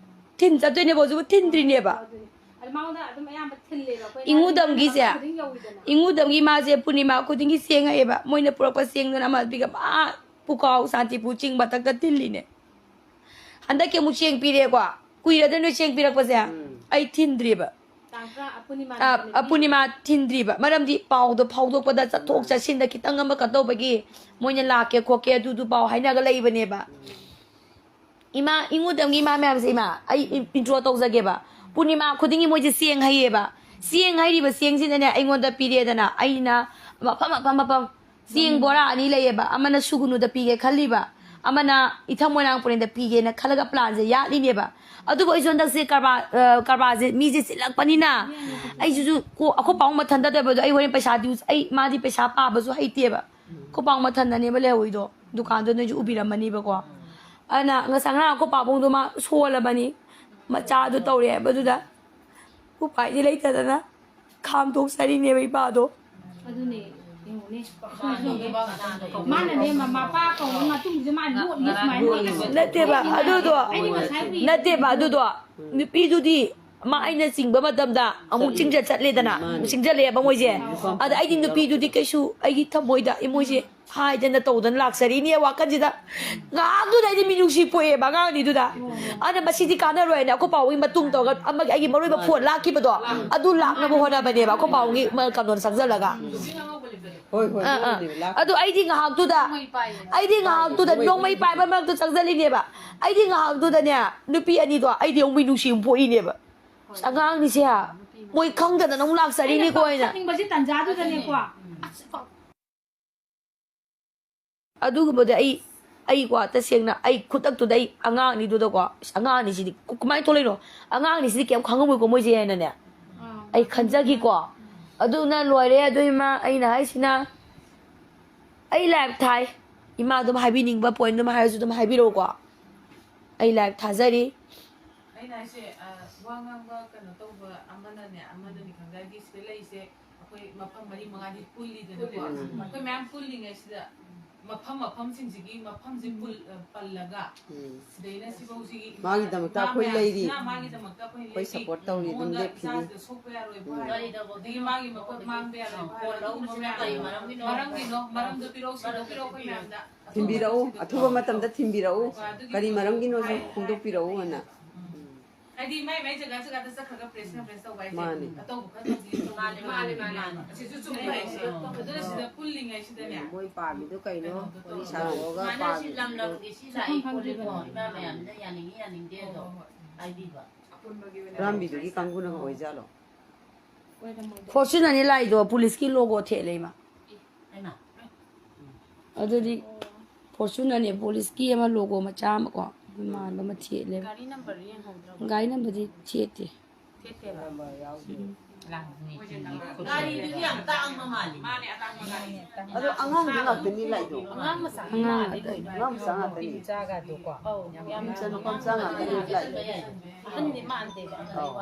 ꯊꯤꯟ ꯆꯠꯇꯣꯏꯅꯦꯕ, ꯍꯧꯖꯤꯛꯐꯥꯎ ꯊꯤꯟꯗ꯭ꯔꯤꯅꯦꯕ꯫ ꯑꯗꯨꯅꯤ꯫ ꯑꯗꯨ ꯃꯉꯣꯟꯗ ꯑꯗꯨꯝ ꯑꯌꯥꯝꯕ ꯊꯤꯜꯂꯦꯕ ꯑꯩꯈꯣꯏꯅ꯫ ꯏꯉꯨꯗꯝꯒꯤꯁꯦ꯫ ꯃꯇꯝ ꯈꯨꯗꯤꯡ ꯌꯧꯋꯤꯗꯅ꯫ ꯏꯉꯨꯗꯝꯒꯤ ꯃꯥꯁꯦ ꯄꯨꯔꯅꯤꯃꯥ ꯈꯨꯗꯤꯡꯒꯤ ꯆꯦꯡ ꯍꯩꯌꯦꯕ꯫ ꯃꯣꯏꯅ ꯄꯨꯔꯛꯄ ꯆꯦꯡꯗꯨꯅ ꯑꯃ ꯄꯤꯒ-, ꯑꯥ ꯄꯨꯀꯥꯎ ꯁꯥꯟꯇꯤꯄꯨꯔ ꯆꯤꯡ ꯃꯊꯛꯇ ꯊꯤꯜꯂꯤꯅꯦ꯫ ꯍꯟꯗꯛꯀꯤ ꯑꯃꯨꯛ ꯆꯦꯡ ꯄꯤꯔꯦꯀꯣ꯫ ꯀꯨꯏꯔꯗ ꯅꯣꯏ ꯆꯦꯡ ꯄꯤꯔꯛꯄꯁꯦ꯫ ꯎꯝ꯫ ꯑꯩ ꯊꯤꯟꯗ꯭ꯔꯤꯕ꯫ ꯇꯥꯡ ꯇꯔꯥ, ꯑꯄꯨꯔꯅꯤꯃꯥ ꯑ, ꯅꯨꯃꯤꯠꯇꯅꯦ꯫ ꯑꯄꯨꯔꯅꯤꯃꯥ ꯊꯤꯟꯗ꯭ꯔꯤꯕ꯫ ꯃꯔꯝꯗꯤ ꯄꯥꯎꯗꯣ ꯐꯥꯎꯗꯣꯛꯄꯗ ꯆꯠꯊꯣꯛ ꯆꯠꯁꯤꯟꯗ ꯈꯤꯇꯪ ꯑꯃ ꯀꯩꯅꯣ ꯇꯧꯕꯒꯤ ꯃꯣꯏꯅ ꯂꯥꯛꯀꯦ ꯈꯣꯠꯀꯦ ꯑꯗꯨꯗꯨ ꯄꯥꯎ ꯍꯥꯏꯅꯒ ꯂꯩꯕꯅꯦꯕ꯫ ꯏꯃꯥ, ꯏꯉꯨꯗꯝꯒꯤ ꯏꯃꯥ ꯃꯌꯥꯝꯁꯦ, ꯏꯃꯥ, ꯑꯩ ꯏꯟ-, intro ꯇꯧꯖꯒꯦꯕ꯫ ꯄꯨꯔꯅꯤꯃꯥ ꯈꯨꯗꯤꯡꯒꯤ ꯃꯣꯏꯁꯦ ꯆꯦꯡ ꯍꯩꯌꯦꯕ꯫ ꯆꯦꯡ ꯍꯩꯔꯤꯕ ꯆꯦꯡꯁꯤꯅꯅꯦ ꯑꯩꯉꯣꯟꯗ ꯄꯤꯔꯦꯗꯅ, ꯑꯩꯅ ꯃꯐꯝ, ꯃꯐꯝ, ꯃꯐꯝ ꯆꯦꯡ ꯕꯣꯔꯥ ꯑꯅꯤ ꯂꯩꯌꯦꯕ, ꯑꯃꯅ ꯁꯨꯒꯨꯅꯨꯗ ꯄꯤꯒꯦ ꯈꯜꯂꯤꯕ, ꯑꯃꯅ ꯏꯊꯝ ꯃꯣꯏꯔꯥꯡ ꯄꯨꯔꯦꯟꯗ ꯄꯤꯒꯦꯅ ꯈꯜꯂꯒ planꯁꯦ ꯌꯥꯠꯂꯤꯅꯦꯕ꯫ ꯑꯗꯨꯕꯨ ꯑꯩꯁꯨ ꯍꯟꯗꯛꯁꯦ ꯀꯔꯕꯥꯔ, ꯑ, ꯀꯔꯕꯥꯔꯁꯦ ꯃꯤꯁꯦ ꯆꯤꯜꯂꯛꯄꯅꯤꯅ ꯑꯩꯁꯤꯁꯨ ꯀꯣ-, ꯑꯩꯈꯣꯏ ꯄꯥꯕꯨꯡ ꯃꯊꯟꯇ ꯇꯧꯕꯗꯣ ꯑꯩ ꯍꯣꯔꯦꯟ ꯄꯩꯁꯥ due, ꯑꯩ, ꯃꯥꯗꯤ ꯄꯩꯁꯥ ꯄꯥꯕꯁꯨ ꯍꯩꯇꯦꯕ꯫ ꯑꯩꯈꯣꯏ ꯄꯥꯕꯨꯡ ꯃꯊꯟꯇꯅꯦꯕ ꯂꯩꯍꯧꯔꯤꯗꯣ, ꯗꯨꯀꯥꯟꯗꯣ ꯅꯣꯏꯁꯨ ꯎꯕꯤꯔꯝꯃꯅꯤꯕꯀꯣ꯫ ꯑꯗꯨꯅ ꯉꯁꯥꯏ ꯉꯔꯥꯡ ꯑꯩꯈꯣꯏ ꯄꯥꯕꯨꯡꯗꯣ ꯃꯥ ꯁꯣꯜꯂꯕꯅꯤ, ꯃꯆꯥꯗꯣ ꯇꯧꯔꯦ ꯍꯥꯏꯕꯗꯨꯗ ꯎꯄꯥꯏꯗꯤ ꯂꯩꯇꯗꯅ ꯈꯥꯝꯗꯣꯛꯆꯔꯤꯅꯦꯕ ꯏꯄꯥꯗꯣ꯫ ꯑꯗꯨꯅꯦ, ꯌꯦꯡꯉꯨꯅꯦ꯫ ꯃꯥꯅꯅꯦ, ꯃꯃꯥ ꯃꯄꯥ ꯀꯧꯔ ꯃꯇꯨꯡꯁꯤꯗ ꯃꯥ ꯂꯣꯠꯂꯤ ꯁꯨꯃꯥꯏꯅ ꯂꯣꯠꯂꯤ꯫ ꯅꯠꯇꯦꯕ, ꯑꯗꯨꯗꯣ, ꯑꯩꯗꯤ ꯉꯁꯥꯏ ꯎꯏ꯫ ꯅꯠꯇꯦꯕ, ꯑꯗꯨꯗꯣ, ꯅꯨꯄꯤꯗꯨꯗꯤ ꯃꯥ ꯑꯩꯅ ꯆꯤꯡꯕ ꯃꯇꯝꯗ ꯑꯃꯨꯛ ꯆꯤꯡꯖꯠ ꯆꯠꯂꯦꯗꯅ, ꯃꯥꯅꯦ꯫ ꯆꯤꯡꯖꯜꯂꯦꯕ ꯃꯣꯏꯁꯦ꯫ ꯅꯨꯄꯥ ꯑꯗ ꯑꯩꯗꯤ ꯅꯨꯄꯤꯗꯨꯗꯤ ꯀꯩꯁꯨ ꯑꯩꯒꯤ ꯊꯃꯣꯏꯗ ꯃꯣꯏꯁꯦ ꯍꯥꯏꯗꯅ ꯇꯧꯗꯅ ꯂꯥꯛꯆꯔꯤꯅꯦ ꯋꯥꯈꯜꯁꯤꯗ꯫ ꯉꯥꯏꯍꯥꯛꯇꯨꯗ ꯑꯩꯗꯤ ꯃꯤꯅꯨꯡꯁꯤ ꯄꯣꯛꯑꯦꯕ ꯑꯉꯥꯡ ꯑꯅꯤꯗꯨꯗ꯫ ꯑꯗ ꯃꯁꯤꯗꯤ ꯀꯥꯟꯅꯔꯣꯏꯅ ꯑꯩꯈꯣꯏ ꯄꯥꯎꯒꯤ ꯃꯇꯨꯡ ꯇꯧꯔꯒ ꯑꯃꯒꯤ ꯑꯩꯒꯤ ꯃꯔꯨ ꯑꯣꯏꯕ ꯐꯣꯟ ꯂꯥꯛꯈꯤꯕꯗꯣ ꯑꯗꯨ ꯂꯥꯛꯅꯕ ꯍꯣꯠꯅꯕꯅꯦꯕ ꯑꯩꯈꯣꯏ ꯄꯥꯎꯒꯤ ꯃ-, ꯀꯩꯅꯣꯗ ꯆꯪꯁꯤꯜꯂꯒ꯫ ꯍꯣꯏ, ꯍꯣꯏ, ꯑꯥ, ꯑꯥ꯫ ꯍꯣꯠꯅꯕꯅꯦꯕ, ꯂꯥꯛ-, ꯑꯗꯨ ꯑꯩꯗꯤ ꯉꯥꯏꯍꯥꯛꯇꯨꯗ, ꯅꯣꯡꯃꯩ ꯄꯥꯏꯌꯦ꯫ ꯑꯩꯗꯤ ꯉꯥꯏꯍꯥꯛꯇꯨꯗ ꯅꯣꯡꯃꯩ ꯄꯥꯏꯕ ꯃꯔꯛꯇ ꯆꯪꯁꯤꯜꯂꯤꯅꯦꯕ꯫ ꯑꯩꯗꯤ ꯉꯥꯏꯍꯥꯛꯇꯨꯗꯅꯦ ꯅꯨꯄꯤ ꯑꯅꯤꯗꯣ ꯑꯩꯗꯤ ꯑꯃꯨꯛ ꯃꯤꯅꯨꯡꯁꯤ ꯑꯃꯨꯛ ꯄꯣꯛꯏꯅꯦꯕ꯫ ꯑꯁ, ꯑꯉꯥꯡꯅꯤꯁꯦ ꯃꯣꯏ ꯈꯪꯗꯗꯅ ꯑꯃꯨꯛ ꯂꯥꯛꯆꯔꯤꯅꯤꯀꯣ ꯑꯩꯅ꯫ ꯆꯠꯅꯤꯡꯕꯁꯤ ꯇꯟꯖꯥꯗꯨꯗꯅꯦꯀꯣ꯫ ꯑꯁ, ꯑꯗꯨꯒꯨꯝꯕꯗꯤ ꯑꯩ, ꯑꯩꯀꯣ, ꯇꯁꯦꯡꯅ ꯑꯩ ꯈꯨꯗꯛꯇꯨꯗ ꯑꯩ ꯑꯉꯥꯡ ꯑꯅꯤꯗꯨꯗꯀꯣ, "ꯑꯁ, ꯑꯉꯥꯡ ꯑꯅꯤꯁꯤꯗꯤ ꯀ-, ꯀꯃꯥꯏꯅ ꯊꯣꯛꯂꯛꯏꯅꯣ? ꯑꯉꯥꯡ ꯑꯅꯤꯁꯤꯗꯤ ꯀꯩꯝ ꯈꯪꯉꯝꯃꯣꯏꯀꯣ ꯃꯣꯏꯁꯦ" ꯍꯥꯏꯅꯅꯦ ꯑꯥ꯫ ꯑꯩ ꯈꯟꯖꯈꯤꯀꯣ꯫ ꯑꯗꯨꯅ ꯂꯣꯏꯔꯦ꯫ ꯑꯗꯨ ꯏꯃꯥ, ꯑꯩꯅ ꯍꯥꯏꯁꯤꯅ, ꯑꯩ ꯂꯥꯏꯚ ꯊꯥꯏ꯫ ꯏꯃꯥ ꯑꯗꯨꯝ ꯍꯥꯏꯕꯤꯅꯤꯡꯕ ꯄꯣꯏꯟ ꯑꯗꯨꯝ ꯍꯥꯏꯔꯁꯨ ꯑꯗꯨꯝ ꯍꯥꯏꯕꯤꯔꯛꯎꯀꯣ꯫ ꯑꯩ ꯂꯥꯏꯚ ꯊꯥꯖꯔꯤ꯫ ꯑꯩꯅ ꯍꯥꯏꯁꯦ, ꯑ, ꯋꯥ ꯉꯥꯡꯕ ꯀꯩꯅꯣ ꯇꯧꯕ ꯑꯃꯅꯅꯦ, ꯑꯃꯅꯅꯤ ꯈꯪꯗꯦ, ꯍꯥꯏꯗꯤ ꯁꯤꯗ ꯂꯩꯔꯤꯁꯦ ꯑꯩꯈꯣꯏ ꯃꯐꯝ ꯃꯔꯤ ꯃꯉꯥꯗꯤ ꯄꯨꯜꯂꯤꯗꯅꯀꯣ꯫ ꯎꯝ꯫ ꯑꯩꯈꯣꯏ ꯃꯌꯥꯝ ꯄꯨꯜꯂꯤꯉꯩꯁꯤꯗ ꯃꯐꯝ ꯃꯐꯝꯁꯤꯡꯁꯤꯒꯤ ꯃꯐꯝꯁꯦ ꯄꯨꯜ-, ꯑ, ꯄꯜꯂꯒ ꯎꯝ꯫ ꯁꯤꯗꯩꯅ ꯁꯤꯐꯧꯁꯤꯒꯤ ꯃꯥꯒꯤꯗꯃꯛꯇ ꯃꯥ ꯑꯩꯈꯣꯏ ꯂꯩꯔꯤ꯫ ꯃꯌꯥꯝꯁꯤꯅ ꯃꯥꯒꯤꯗꯃꯛꯇ ꯑꯩꯈꯣꯏ ꯑꯩꯈꯣꯏ ꯂꯦꯞꯄꯤ꯫ ꯁꯞꯄꯣꯔꯠ ꯇꯧꯔꯤ, ꯑꯗꯨꯝ ꯃꯉꯣꯟꯗ ꯂꯦꯞꯄꯤꯅꯤ꯫ ꯏꯆꯥꯁꯤꯗ ꯁꯣꯛꯄ ꯌꯥꯔꯣꯏ, ꯎꯝ꯫ ꯑꯗꯒꯤ ꯃꯥꯒꯤ ꯃꯈꯨꯠ ꯃꯥꯡꯕ ꯌꯥꯔꯣꯏ, ꯐꯣꯟ ꯂꯧꯕꯁꯤꯅ ꯀꯔꯤ ꯃꯔꯝꯒꯤꯅꯣ? ꯃꯔꯝꯒꯤꯅꯣ, ꯃꯔꯝꯗꯣ ꯄꯤꯔꯛꯑꯣ, ꯁꯤꯟꯗꯣꯛꯄꯤꯔꯛꯑꯣ ꯑꯩꯈꯣꯏ ꯃꯌꯥꯝꯗ꯫ ꯊꯤꯟꯕꯤꯔꯛꯎ, ꯑꯊꯨꯕ ꯃꯇꯝꯗ ꯊꯤꯟꯕꯤꯔꯛꯎ꯫ ꯍꯣꯏ, ꯑꯗꯨꯒꯤ ꯀꯔꯤ ꯃꯔꯝꯒꯤꯅꯣꯁꯨ ꯐꯣꯟꯗꯣ ꯐꯣꯡꯗꯣꯛꯄꯤꯔꯛꯎ ꯑꯅ꯫ ꯎꯝ꯫ ꯍꯥꯏꯗꯤ ꯃꯥꯏ ꯃꯥꯏ ꯖꯒꯥ ꯖꯒꯥꯗ ꯆꯠꯈ꯭ꯔꯒ ꯄ꯭ꯔꯦꯁ ꯀꯟꯐꯔꯦꯟꯁ ꯇꯧꯕ ꯍꯥꯏꯁꯦ ꯃꯥꯅꯤ꯫ ꯑꯇꯧꯕ ꯈꯔ ꯇꯧꯕꯤ-, ꯃꯥꯅꯤ, ꯃꯥꯅꯤ, ꯃꯥꯅꯤ, ꯃꯥꯅꯤ꯫ ꯑꯁꯤꯁꯨ ꯆꯨꯝꯕ ꯍꯥꯏꯁꯦ꯫ ꯑꯗꯨꯅ ꯁꯤꯗ ꯄꯨꯜꯂꯤꯉꯩꯁꯤꯗꯅꯦ꯫ ꯃꯣꯏ ꯄꯥꯝꯃꯤꯗꯣ ꯀꯩꯅꯣ? ꯀꯩꯅꯣꯗꯣ ꯋꯥꯔꯤ ꯇꯧꯕ꯫ ꯁꯥꯟꯅꯣꯛꯑꯒ ꯁꯨꯃꯥꯏꯅ ꯁꯤ ꯄꯥꯝꯃꯤꯗꯣ꯫ ꯂꯝ ꯂꯝꯒꯤ ꯁꯤ ꯂꯥꯛꯏ ꯈꯣꯠꯂꯤꯀꯣ, ꯏꯃꯥ ꯃꯌꯥꯝꯗ ꯌꯥꯅꯤꯡꯉꯤ ꯌꯥꯅꯤꯡꯗꯦꯗꯣ ꯍꯣꯏ, ꯍꯣꯏ꯫ ꯍꯥꯏꯕꯤꯕ꯫ ꯍꯨꯔꯥꯟꯕꯤꯗꯨꯒꯤ ꯀꯥꯡꯕꯨꯅꯒ ꯑꯣꯏꯖꯥꯠꯂꯣ? ꯐꯣꯔꯆꯨꯅꯔꯅꯤ ꯂꯥꯛꯏꯗꯣ ꯄꯨꯂꯤꯁꯀꯤ ꯂꯣꯒꯣ ꯊꯦꯠꯂꯦ ꯏꯃꯥ꯫ ꯍꯩꯃꯥ꯫ ꯑꯗꯨꯗꯤ ꯐꯣꯔꯆꯨꯅꯔꯅꯦ, ꯄꯨꯂꯤꯁꯀꯤ ꯑꯃ ꯂꯣꯒꯣ ꯃꯆꯥ ꯑꯃꯀꯣ, ꯃꯥꯟꯕ ꯑꯃ ꯊꯦꯠꯂꯦꯕ꯫ ꯒꯥꯔꯤ ꯅꯝꯕꯔ ꯌꯦꯡꯍꯧꯗ꯭ꯔꯕꯣ? ꯒꯥꯔꯤ ꯅꯝꯕꯔꯗꯤ ꯊꯦꯠꯇꯦ꯫ ꯊꯦꯠꯇꯦꯕ? ꯅꯝꯕꯔ ꯌꯥꯎꯗꯦ꯫ ꯎꯝ꯫ ꯒꯥꯔꯤꯗꯨꯗꯤ ꯌꯥꯝ ꯇꯥꯡꯕ ꯃꯥꯜꯂꯤ꯫ ꯃꯥꯅꯦ, ꯑꯇꯥꯡꯕ ꯒꯥꯔꯤ꯫ ꯑꯗꯣ ꯑꯉꯥꯡꯗꯤ ꯉꯥꯛꯇꯅꯤ ꯂꯥꯛꯏꯗꯣ꯫ ꯑꯉꯥꯡ ꯃꯆꯥ ꯑꯉꯥꯡ ꯃꯥꯜꯂꯤ ꯉꯥꯛꯇꯅꯤ꯫ ꯀꯩꯅꯣ꯫ ꯑꯉꯥꯡ ꯃꯆꯥ ꯉꯥꯛꯇꯅꯤ꯫ ꯅꯨꯄꯤ ꯃꯆꯥꯒꯗꯣꯀꯣ꯫ ꯑꯧ, ꯌꯥꯝ ꯅꯨꯄꯤ ꯃꯆꯥ ꯅꯨꯄꯥ ꯃꯆꯥ ꯉꯥꯛꯇꯅꯤ ꯂꯥꯛꯏꯗꯣ꯫ ꯑꯍꯟꯗꯤ ꯃꯥꯟꯗꯦꯕ꯫ ꯑꯧ꯫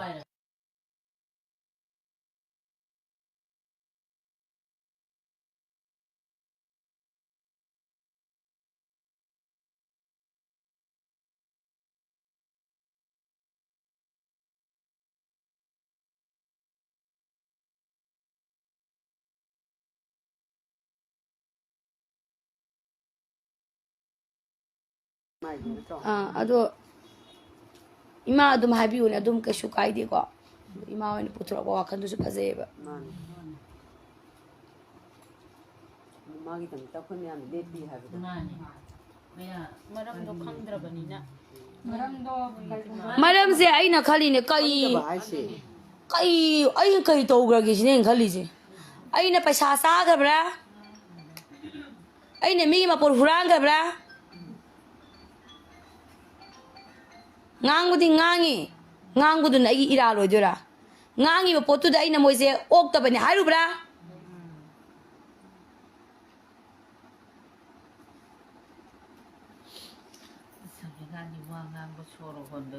ꯑꯥ, ꯑꯗꯣ ꯏꯃꯥ ꯑꯗꯨꯝ ꯍꯥꯏꯕꯤꯌꯨꯅꯦ, ꯑꯗꯨꯝ ꯀꯩꯁꯨ ꯀꯥꯏꯗꯦꯀꯣ꯫ ꯏꯃꯥ ꯍꯣꯏꯅ ꯄꯨꯊꯣꯔꯛꯄ ꯋꯥꯈꯜꯗꯨꯁꯨ ꯐꯖꯩꯌꯦꯕ꯫ ꯃꯥꯅꯤ꯫ ꯃꯥꯒꯤꯗꯃꯛꯇ ꯑꯩꯈꯣꯏ ꯃꯌꯥꯝ ꯂꯦꯞꯄꯤ ꯍꯥꯏꯕꯗꯣ꯫ ꯃꯥꯅꯤ꯫ ꯃꯔꯝꯗꯣ ꯈꯪꯗ꯭ꯔꯕꯅꯤꯅ꯫ ꯃꯔꯝꯁꯦ ꯑꯩꯅ ꯈꯜꯂꯤꯅꯦ, ꯀꯩ, ꯈꯪꯗꯕ ꯍꯥꯏꯁꯦ꯫ ꯀꯩ, ꯑꯩꯅ ꯀꯩ ꯇꯧꯈ꯭ꯔꯒꯦ ꯁꯤꯅꯦ ꯑꯩꯅ ꯈꯜꯂꯤꯁꯦ꯫ ꯑꯩꯅ ꯄꯩꯁꯥ ꯆꯥꯈ꯭ꯔꯕ꯭ꯔꯥ? ꯑꯩꯅ ꯃꯤꯒꯤ ꯃꯄꯣꯠ ꯍꯨꯔꯥꯟꯈ꯭ꯔꯕ꯭ꯔꯥ? ꯉꯥꯡꯕꯗꯤ ꯉꯥꯡꯉꯤ, ꯉꯥꯡꯕꯗꯨꯅ ꯑꯩꯒꯤ ꯏꯔꯥꯜ ꯑꯣꯏꯗꯣꯏꯔꯥ? ꯉꯥꯡꯉꯤꯕ ꯄꯣꯠꯇꯨꯗ ꯑꯩꯅ ꯃꯣꯏꯁꯦ ꯑꯣꯛꯇꯕꯅꯤ ꯍꯥꯏꯔꯨꯕ꯭ꯔꯥ? ꯁꯣꯔ ꯍꯣꯟꯕ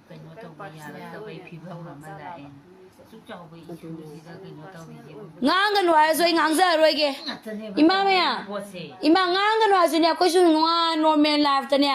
ꯀꯩꯅꯣ ꯇꯧꯕ ꯌꯥꯔꯛꯇꯕꯩ ꯐꯤꯕꯝ ꯑꯃ ꯂꯥꯛꯑꯦ꯫ ꯑꯁꯨꯛ ꯆꯥꯎꯕ ꯏꯁꯨꯁꯤꯗ ꯀꯩꯅꯣ ꯇꯧꯔꯤꯁꯤꯕꯨ꯫ ꯉꯥꯡꯒꯅꯨ ꯍꯥꯏꯔꯁꯨ ꯑꯩ ꯉꯥꯡꯖꯔꯔꯣꯏꯒꯦ꯫ ꯉꯥꯛꯇꯅꯦꯕ ꯏꯃꯥ ꯃꯌꯥꯝ꯫ ꯄꯣꯠꯁꯦ꯫ ꯏꯃꯥ, ꯉꯥꯡꯒꯅꯨ ꯍꯥꯏꯔꯁꯨꯅꯦ, ꯑꯩꯈꯣꯏꯁꯨ ꯅꯨꯡꯉꯥꯏ, ꯅꯣꯔꯃꯦꯜ ꯂꯥꯏꯐꯇꯅꯦ,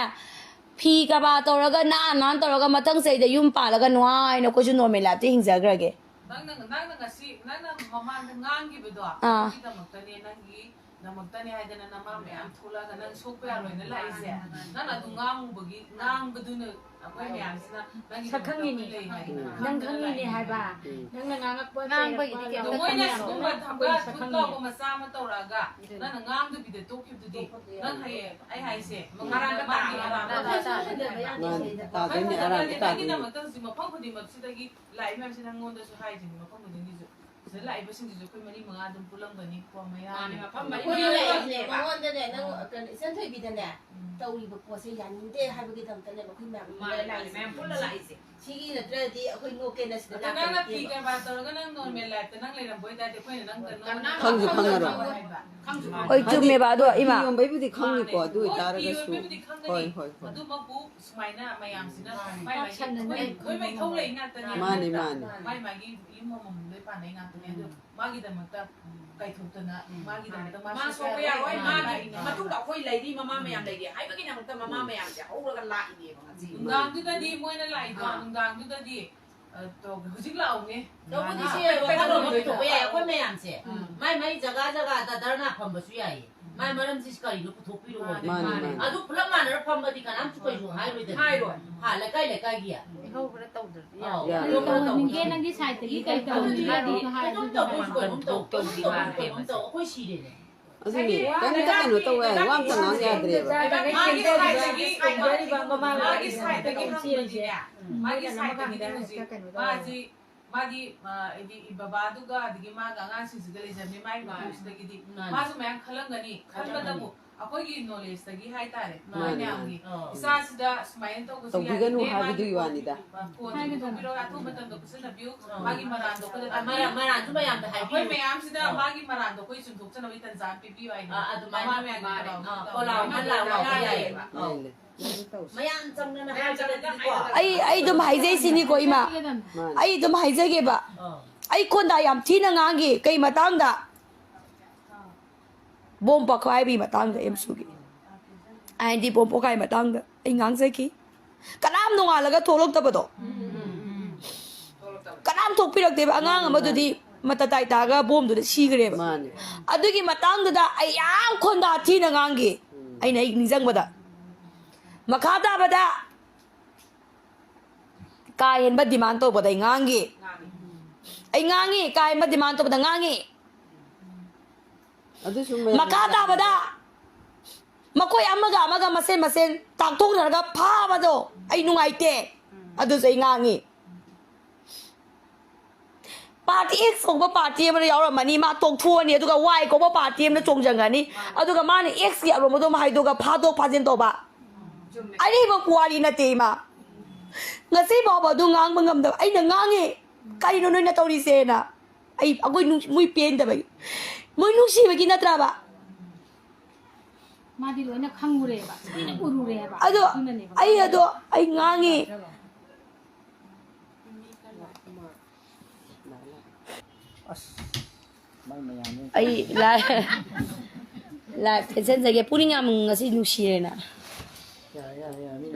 ꯐꯤ ꯀꯕꯥ ꯇꯧꯔꯒ ꯅꯥꯟ ꯅꯥꯟ ꯇꯧꯔꯒ ꯃꯊꯪ ꯆꯍꯤꯗ ꯌꯨꯝ ꯄꯥꯜꯂꯒ ꯅꯨꯡꯉꯥꯏꯅ ꯑꯩꯈꯣꯏꯁꯨ ꯅꯣꯔꯃꯦꯜ ꯂꯥꯏꯐꯇ ꯍꯤꯡꯖꯈ꯭ꯔꯒꯦ꯫ ꯅꯪꯅ, ꯅꯪꯅ ꯉꯁꯤ, ꯅꯪꯅ ꯃꯃꯥꯡꯗ ꯉꯥꯡꯈꯤꯕꯗꯣ, ꯑꯥ꯫ ꯑꯗꯨꯒꯤꯗꯃꯛꯇꯅꯦ, ꯅꯪꯒꯤ ꯗꯃꯛꯇꯅꯦ ꯍꯥꯏꯗꯅ ꯅꯃꯥ ꯃꯌꯥꯝ ꯊꯣꯛꯂꯛꯑꯒ ꯅꯪ ꯁꯣꯛꯄ ꯌꯥꯔꯣꯏꯅ ꯂꯥꯛꯏꯁꯦ꯫ ꯅꯪꯅ ꯑꯗꯨ ꯉꯥꯡꯉꯨꯕꯒꯤ, ꯉꯥꯡꯕꯗꯨꯅ ꯑꯩꯈꯣꯏ ꯃꯌꯥꯝꯁꯤꯅ ꯅꯪꯒꯤ ꯁꯛ ꯈꯪꯉꯤꯅꯦ꯫ ꯂꯩ ꯍꯥꯏꯗꯅ ꯅꯪ ꯈꯪꯗꯅ ꯈꯪꯉꯤꯅꯦ ꯂꯥꯛꯏꯅꯦ꯫ ꯍꯥꯏꯕ꯫ ꯎꯝ꯫ ꯅꯪꯅ ꯉꯥꯡꯉꯛꯄ ꯑꯗꯣ ꯃꯣꯏꯅ ꯀꯩꯔꯛꯄ ꯁꯤꯒꯨꯝꯕ ꯑꯗꯣ ꯊꯝꯕ ꯑꯩꯈꯣꯏꯅ ꯁꯛ ꯊꯨꯠ ꯈꯪꯉꯤꯅꯦ꯫ ꯂꯥꯎꯕ ꯃꯆꯥ ꯑꯃ ꯇꯧꯔꯛꯑꯒ ꯅꯪꯅ ꯉꯥꯡꯗꯕꯤꯗ ꯇꯣꯛꯈꯤꯕꯗꯨꯗꯤ ꯅꯪ ꯍꯌꯦꯡ ꯑꯩ ꯍꯥꯏꯁꯦ ꯃꯉꯥꯜꯗ ꯃꯥꯒꯤ ꯑꯔꯥꯟꯕ ꯃꯥꯅꯦ, ꯇꯥꯗꯣꯏꯅꯦ, ꯑꯔꯥꯟꯕ ꯇꯥꯗꯣꯏꯅꯦ꯫ ꯅꯪꯒꯤꯗꯃꯛꯇ ꯍꯧꯖꯤꯛ ꯃꯐꯝ ꯈꯨꯗꯤꯡꯃꯛꯁꯤꯗꯒꯤ ꯂꯥꯛꯏ ꯃꯌꯥꯝꯁꯤ ꯅꯪꯉꯣꯟꯗꯁꯨ ꯍꯥꯏꯗꯣꯏꯅꯤ, ꯃꯐꯝ ꯈꯨꯗꯤꯡꯒꯤꯁꯨ꯫ ꯁꯤꯗ ꯂꯥꯛꯏꯕꯁꯤꯡꯁꯤꯁꯨ ꯑꯩꯈꯣꯏ ꯃꯔꯤ ꯃꯉꯥ ꯑꯗꯨꯝ ꯄꯨꯜꯂꯝꯒꯅꯤ ꯀꯣ, ꯃꯌꯥꯝ꯫ ꯃꯥꯅꯦ, ꯃꯐꯝ ꯃꯔꯤ ꯑꯩꯈꯣꯏꯅ ꯃꯉꯥ ꯂꯩꯔꯤꯁꯦ ꯂꯩꯔꯤꯅꯦꯕ꯫ ꯃꯉꯣꯟꯗꯅꯦ, ꯅꯪ, ꯑꯥ꯫ ꯀꯩꯅꯣ, ꯏꯆꯟ ꯊꯣꯏꯕꯤꯗꯅꯦ, ꯎꯝ꯫ ꯇꯧꯔꯤꯕ ꯄꯣꯠꯁꯦ ꯌꯥꯅꯤꯡꯗꯦ ꯍꯥꯏꯕꯒꯤꯗꯃꯛꯇꯅꯦꯕ ꯑꯩꯈꯣꯏ ꯃꯌꯥꯝ ꯃꯥꯅꯦ, ꯃꯥꯅꯦ, ꯂꯥꯛꯏꯁꯦ꯫ ꯃꯌꯥꯝ ꯄꯨꯜꯂ ꯂꯥꯛꯏꯁꯦ꯫ ꯁꯤꯒꯤ ꯅꯠꯇ꯭ꯔꯗꯤ ꯑꯩꯈꯣꯏ ꯅꯣꯛꯀꯦꯅ ꯁꯤꯗ ꯑꯗꯣ ꯅꯪꯅ ꯐꯤ ꯂꯥꯛꯇꯕꯅꯦꯕ꯫ ꯀꯔꯕꯥꯔ ꯇꯧꯔꯒ ꯅꯪ ꯅꯣꯔꯃꯦꯜ ꯂꯥꯏꯐꯇ ꯅꯪ ꯂꯩꯔꯝꯕ ꯑꯣꯏꯇꯥꯔꯗꯤ ꯑꯩꯈꯣꯏꯅ ꯅꯪ ꯀꯅꯥ ꯈꯪꯁꯨ ꯈꯪꯉꯔꯣꯏ꯫ ꯍꯥꯏꯕ꯫ ꯈꯪꯁꯨ ꯈꯪꯉꯔꯣꯏ꯫ ꯍꯣꯏ, ꯆꯨꯝꯃꯦꯕ ꯑꯗꯣ, ꯏꯃꯥ꯫ ꯐꯤ ꯌꯣꯟꯕꯩꯕꯨꯗꯤ ꯈꯪꯅꯤꯀꯣ, ꯃꯥꯅꯦ꯫ ꯑꯗꯨ ꯍꯣꯏ, ꯐꯤ ꯑꯣꯏꯇꯥꯔꯒꯁꯨ꯫ ꯌꯣꯟꯕꯩꯕꯨꯗꯤ ꯈꯪꯒꯅꯤ꯫ ꯍꯣꯏ, ꯍꯣꯏ, ꯍꯣꯏ꯫ ꯑꯗꯨꯃꯛꯄꯨ ꯁꯨꯃꯥꯏꯅ ꯃꯌꯥꯝꯁꯤꯅ ꯃꯥꯅꯦ꯫ ꯃꯥꯏ ꯃꯥꯏꯒꯤ ꯄꯥꯛꯁꯟꯅꯅꯤ꯫ ꯂꯣꯏ-, ꯂꯣꯏ ꯃꯩꯊꯧ ꯂꯩ ꯉꯥꯛꯇꯅꯦ꯫ ꯃꯥꯅꯦ, ꯃꯥꯅꯦ꯫ ꯃꯥꯏ ꯃꯥꯒꯤ ꯌꯨꯝ ꯑꯃꯃꯝ ꯂꯣꯏ ꯄꯥꯟꯅꯩ ꯉꯥꯛꯇꯅꯦ꯫ ꯑꯗꯣ ꯎꯝ꯫ ꯃꯥꯒꯤꯗꯃꯛꯇ ꯎꯝ꯫ ꯀꯥꯏꯊꯣꯛꯇꯅ ꯎꯝ꯫ ꯃꯥꯒꯤꯗꯃꯛꯇ ꯃꯥ ꯃꯥ ꯁꯣꯛꯄ ꯁꯣꯛꯄ ꯌꯥꯔꯣꯏ꯫ ꯌꯥꯔꯣꯏ꯫ ꯃꯥꯒꯤ ꯃꯥꯒꯤ ꯃꯇꯨꯡꯗ ꯑꯩꯈꯣꯏ ꯂꯩꯔꯤ, ꯃꯃꯥ ꯃꯌꯥꯝ ꯂꯩꯔꯤ ꯍꯥꯏꯕꯒꯤꯗꯃꯛꯇ ꯃꯃꯥ ꯎꯝ꯫ ꯃꯌꯥꯝꯁꯦ ꯍꯧꯔꯒ ꯂꯥꯛꯏꯅꯦꯕ ꯉꯁꯤ꯫ ꯅꯨꯡꯗꯥꯡꯗꯨꯗꯗꯤ ꯃꯣꯏꯅ ꯂꯥꯛꯏꯗꯣ, ꯑꯥ꯫ ꯅꯨꯡꯗꯥꯡꯗꯨꯗꯗꯤ, ꯑ, ꯇꯧꯒꯦ꯫ ꯍꯧꯖꯤꯛ ꯂꯥꯛꯎꯅꯦ꯫ ꯇꯧꯕꯗꯤ ꯁꯤ ꯑꯥ꯫ ꯋꯥꯈꯜꯂꯣꯟ ꯑꯣꯏꯊꯣꯛꯄ ꯌꯥꯏ꯫ ꯑꯩꯈꯣꯏ ꯃꯌꯥꯝꯁꯦ ꯎꯝ꯫ ꯃꯥꯏ ꯃꯥꯏ ꯖꯒꯥ ꯖꯒꯥꯗ ꯙꯔꯅꯥ ꯐꯝꯕꯁꯨ ꯌꯥꯏꯌꯦ꯫ ꯃꯥꯏ ꯃꯔꯝꯁꯤ ꯀꯔꯤꯅꯣ ꯄꯨꯊꯣꯛꯄꯤꯔꯛꯑꯣ꯫ ꯃꯥꯅꯦ, ꯃꯥꯅꯦ꯫ ꯑꯗꯨ ꯄꯨꯂꯞ ꯃꯥꯟꯅꯔ ꯐꯝꯕꯗꯤ ꯀꯅꯥꯝꯁꯨ ꯀꯩꯁꯨ ꯍꯥꯏꯔꯣꯏꯗꯅ꯫ ꯍꯥꯏꯔꯣꯏ꯫ ꯍꯥ, ꯂꯩꯀꯥꯏ ꯂꯩꯀꯥꯏꯒꯤ꯫ ꯏꯍꯧ ꯈꯔ ꯇꯧꯗ꯭ꯔꯗꯤ ꯑꯧ꯫ ꯌꯥꯔꯣꯏ꯫ ꯀꯔꯤ ꯇꯧꯍꯟꯅꯤꯡꯒꯦ? ꯅꯪꯒꯤ ꯁꯥꯏꯠꯇꯒꯤ ꯀꯔꯤ ꯇꯧꯍꯟꯅꯤꯡꯒꯦ? ꯑꯗꯨ ꯍꯥꯏ, ꯑꯗꯨꯝ ꯑꯗꯨ ꯇꯧ, ꯍꯥꯏ꯫ ꯀꯩꯅꯣꯝ ꯇꯧ, ꯀꯩꯅꯣꯝ ꯇꯧ, ꯀꯩꯅꯣꯝ ꯇꯧ, ꯑꯩꯈꯣꯏ ꯁꯤꯔꯦꯅꯦ꯫ ꯑꯗꯨꯅꯦ, ꯀꯩꯝꯇ ꯀꯩꯅꯣ ꯇꯧ ꯌꯥꯏ, ꯋꯥ ꯑꯝꯇ ꯉꯥꯡ ꯌꯥꯗ꯭ꯔꯦꯕ꯫ ꯃꯥꯒꯤ ꯁꯥꯏꯠꯇꯒꯤ, ꯃꯥꯒꯤ ꯁꯥꯏꯠꯇꯒꯤ ꯍꯪꯕꯗꯤꯅꯦ, ꯃꯥꯒꯤ ꯁꯥꯏꯠꯇꯒꯤꯗꯤ ꯍꯧꯖꯤꯛ ꯃꯥꯁꯤ ꯃꯥꯒꯤ, ꯑ, ꯍꯥꯏꯗꯤ ꯕꯕꯥꯗꯨꯒ ꯑꯗꯒꯤ ꯃꯥꯒ ꯑꯉꯥꯡꯁꯤꯡꯁꯤꯒ ꯂꯩꯖꯕꯅꯤ, ꯃꯥꯒꯤ ꯃꯥꯅꯤ꯫ ꯃꯄꯨꯁꯤꯗꯒꯤꯗꯤ ꯃꯥꯅꯤ꯫ ꯃꯥꯁꯨ ꯃꯌꯥꯝ ꯈꯜꯂꯝꯒꯅꯤ꯫ ꯈꯜꯂꯝꯒꯅꯤ꯫ ꯈꯟꯕꯗꯕꯨ ꯑꯩꯈꯣꯏꯒꯤ ꯅꯣꯂꯦꯖꯇꯒꯤ ꯍꯥꯏꯇꯥꯔꯦ, ꯃꯥꯅꯤ, ꯃꯌꯥꯝꯒꯤ ꯃꯥꯅꯤ꯫ ꯑꯥ꯫ ꯏꯆꯥꯁꯤꯗ ꯁꯨꯃꯥꯏꯅ ꯇꯧꯕꯁꯨ ꯇꯧꯕꯤꯒꯅꯨ ꯌꯥꯅꯤꯡꯗꯦ, ꯍꯥꯏꯕꯗꯨꯒꯤ ꯃꯥꯒꯤ ꯋꯥꯅꯤꯗ꯫ ꯐꯣꯟꯗꯣ ꯍꯥꯏꯒꯗꯕꯅꯤ꯫ ꯄꯨꯊꯣꯛꯄꯤꯔꯣ, ꯑꯊꯨꯕ ꯃꯇꯝꯗ ꯄꯨꯁꯤꯟꯅꯕꯤꯌꯨ, ꯑꯥ꯫ ꯃꯥꯒꯤ ꯃꯔꯥꯟꯗꯣ ꯑꯩꯈꯣꯏꯗ ꯑꯥ, ꯃꯔꯥꯟ, ꯇꯥꯛꯄꯤꯌꯨ꯫ ꯃꯔꯥꯟꯁꯨ ꯃꯌꯥꯝꯗ ꯑꯩꯈꯣꯏ ꯍꯥꯏꯕꯤꯌꯨ꯫ ꯃꯌꯥꯝꯁꯤꯗ ꯑꯥ꯫ ꯃꯥꯒꯤ ꯃꯔꯥꯟꯗꯣ ꯑꯩꯈꯣꯏ ꯆꯨꯝꯊꯣꯛꯆꯅꯕꯒꯤ ꯇꯥꯟꯖꯥ ꯑꯃ ꯄꯤꯕꯤꯌꯨ ꯍꯥꯏꯅ꯫ ꯑꯥ, ꯑꯗꯨꯃꯥꯏꯅ ꯃꯃꯥ ꯃꯌꯥꯝꯒꯤ ꯃꯥꯅꯤ꯫ ꯄꯂꯥꯎ ꯑꯥ, ꯄꯂꯥꯎ ꯑꯃ ꯑꯃ ꯂꯥꯎ ꯂꯥꯎ ꯂꯥꯎ ꯌꯥꯏꯌꯦꯕ꯫ ꯌꯥꯏꯌꯦꯕ꯫ ꯑꯥ꯫ ꯂꯩ, ꯂꯩ꯫ ꯃꯌꯥꯝ ꯆꯪꯗꯅ ꯍꯥꯏꯕꯗꯗꯤꯀꯣ꯫ ꯑꯩ ꯑꯩ ꯑꯗꯨꯝ ꯍꯥꯏꯖꯩ ꯁꯤꯅꯤꯀꯣ ꯏꯃꯥ꯫ ꯑꯩ ꯑꯗꯨꯝ ꯍꯥꯏꯖꯒꯦꯕ꯫ ꯑꯩ ꯈꯣꯟꯗꯥ ꯌꯥꯝ ꯊꯤꯅ ꯉꯥꯡꯈꯤ꯫ ꯀꯩ ꯃꯇꯥꯡꯗ? ꯕꯣꯝ ꯄꯣꯈꯥꯏꯕꯒꯤ ꯃꯇꯥꯡꯗ, ꯑꯦꯝꯁꯨꯒꯤ ꯑꯥꯏ ꯑꯦꯟ ꯗꯤ ꯕꯣꯝ ꯄꯣꯈꯥꯏ ꯃꯇꯥꯡꯗ ꯑꯩ ꯉꯥꯡꯖꯈꯤ꯫ ꯀꯅꯥꯝ ꯅꯣꯡꯉꯥꯜꯂꯒ ꯊꯣꯛꯂꯛꯇꯕꯗꯣ, ꯀꯅꯥꯝ ꯊꯣꯛꯄꯤꯔꯛꯇꯦꯕ꯫ ꯑꯉꯥꯡ ꯑꯃꯗꯨꯗꯤ ꯃꯇꯇꯥꯏ ꯇꯥꯒ ꯕꯣꯝꯗꯨꯗ ꯁꯤꯈ꯭ꯔꯦꯕ꯫ ꯃꯥꯅꯦ꯫ ꯑꯗꯨꯒꯤ ꯃꯇꯥꯡꯗꯨꯗ ꯑꯩ ꯌꯥꯝ ꯈꯣꯟꯗꯥ ꯊꯤꯅ ꯉꯥꯡꯈꯤ꯫ ꯑꯩꯅ ꯑꯩ ꯅꯤꯡꯁꯤꯡꯕꯗ ꯃꯈꯥ ꯇꯥꯕꯗ ꯀꯥ ꯍꯦꯟꯕ ꯗꯤꯃꯥꯟ ꯇꯧꯕꯗ ꯑꯩ ꯉꯥꯡꯈꯤ꯫ ꯑꯩ ꯉꯥꯡꯉꯤ, ꯀꯥ ꯍꯦꯟꯕ ꯗꯤꯃꯥꯟ ꯇꯧꯕꯗ ꯉꯥꯡꯉꯤ꯫ ꯑꯗꯨꯁꯨ ꯃꯌꯥꯝ ꯃꯈꯥ ꯇꯥꯕꯗ ꯃꯈꯣꯏ ꯑꯃꯒ ꯑꯃꯒ ꯃꯁꯦꯟ ꯃꯁꯦꯟ ꯇꯥꯛꯊꯣꯛꯅꯔꯒ ꯐꯥꯕꯗꯣ ꯑꯩ ꯅꯨꯡꯉꯥꯏꯇꯦ꯫ ꯑꯗꯨꯁꯨ ꯑꯩ ꯉꯥꯡꯉꯤ꯫ ꯄꯥꯔꯇꯤ ꯑꯦꯛꯁ ꯀꯧꯕ ꯄꯥꯔꯇꯤ ꯑꯃꯗ ꯌꯥꯎꯔꯝꯃꯅꯤ, ꯃꯥ ꯇꯣꯛꯊꯣꯛꯑꯅꯤ, ꯑꯗꯨꯒ ꯋꯥꯏ ꯀꯧꯕ ꯄꯥꯔꯇꯤ ꯑꯃꯗ ꯆꯣꯡꯁꯤꯟꯒꯅꯤ, ꯑꯗꯨꯒ ꯃꯥꯅ ꯑꯦꯛꯁꯀꯤ ꯑꯔꯣꯟꯕꯗꯣ ꯑꯃ ꯍꯥꯏꯗꯣꯛꯑꯒ ꯐꯥꯗꯣꯛ ꯐꯥꯖꯤꯟ ꯇꯧꯕ꯫ ꯑꯔꯤꯕ ꯄꯨꯋꯥꯔꯤ ꯅꯠꯇꯦ ꯏꯃꯥ꯫ ꯉꯁꯤ ꯐꯥꯎꯕ ꯑꯗꯨ ꯉꯥꯡꯕ ꯉꯝꯗꯕ ꯑꯩꯅ ꯉꯥꯡꯉꯤ꯫ ꯀꯔꯤꯅꯣ ꯅꯣꯏꯅ ꯇꯧꯔꯤꯁꯦꯅ꯫ ꯑꯩ ꯑꯩꯈꯣꯏ ꯅꯨꯡ- ꯃꯣꯏ ꯄꯦꯟꯗꯕꯒꯤ꯫ ꯃꯣꯏ ꯅꯨꯡꯁꯤꯕꯒꯤ ꯅꯠꯇ꯭ꯔꯕ? ꯃꯥꯗꯤ ꯂꯣꯏꯅ ꯈꯪꯉꯨꯔꯦꯕ, ꯂꯣꯏꯅ ꯎꯔꯨꯔꯦꯕ꯫ ꯑꯗꯣ ꯑꯗꯨꯅꯅꯦꯕ꯫ ꯑꯩ ꯑꯗꯣ ꯑꯩ ꯉꯥꯡꯉꯤ꯫ ꯑꯁ, ꯃꯥꯏ ꯃꯌꯥꯝꯅꯤ꯫ ꯑꯩ ꯂꯥꯏ ꯂꯥꯏ ꯐꯦꯟꯁꯟꯖꯒꯦ꯫ ꯄꯨꯛꯅꯤꯡ ꯌꯥꯝ ꯉꯁꯤ ꯅꯨꯡꯁꯤꯔꯦꯅ꯫ ꯌꯥꯔꯦ, ꯌꯥꯔꯦ, ꯌꯥꯔꯦ, ꯃꯤ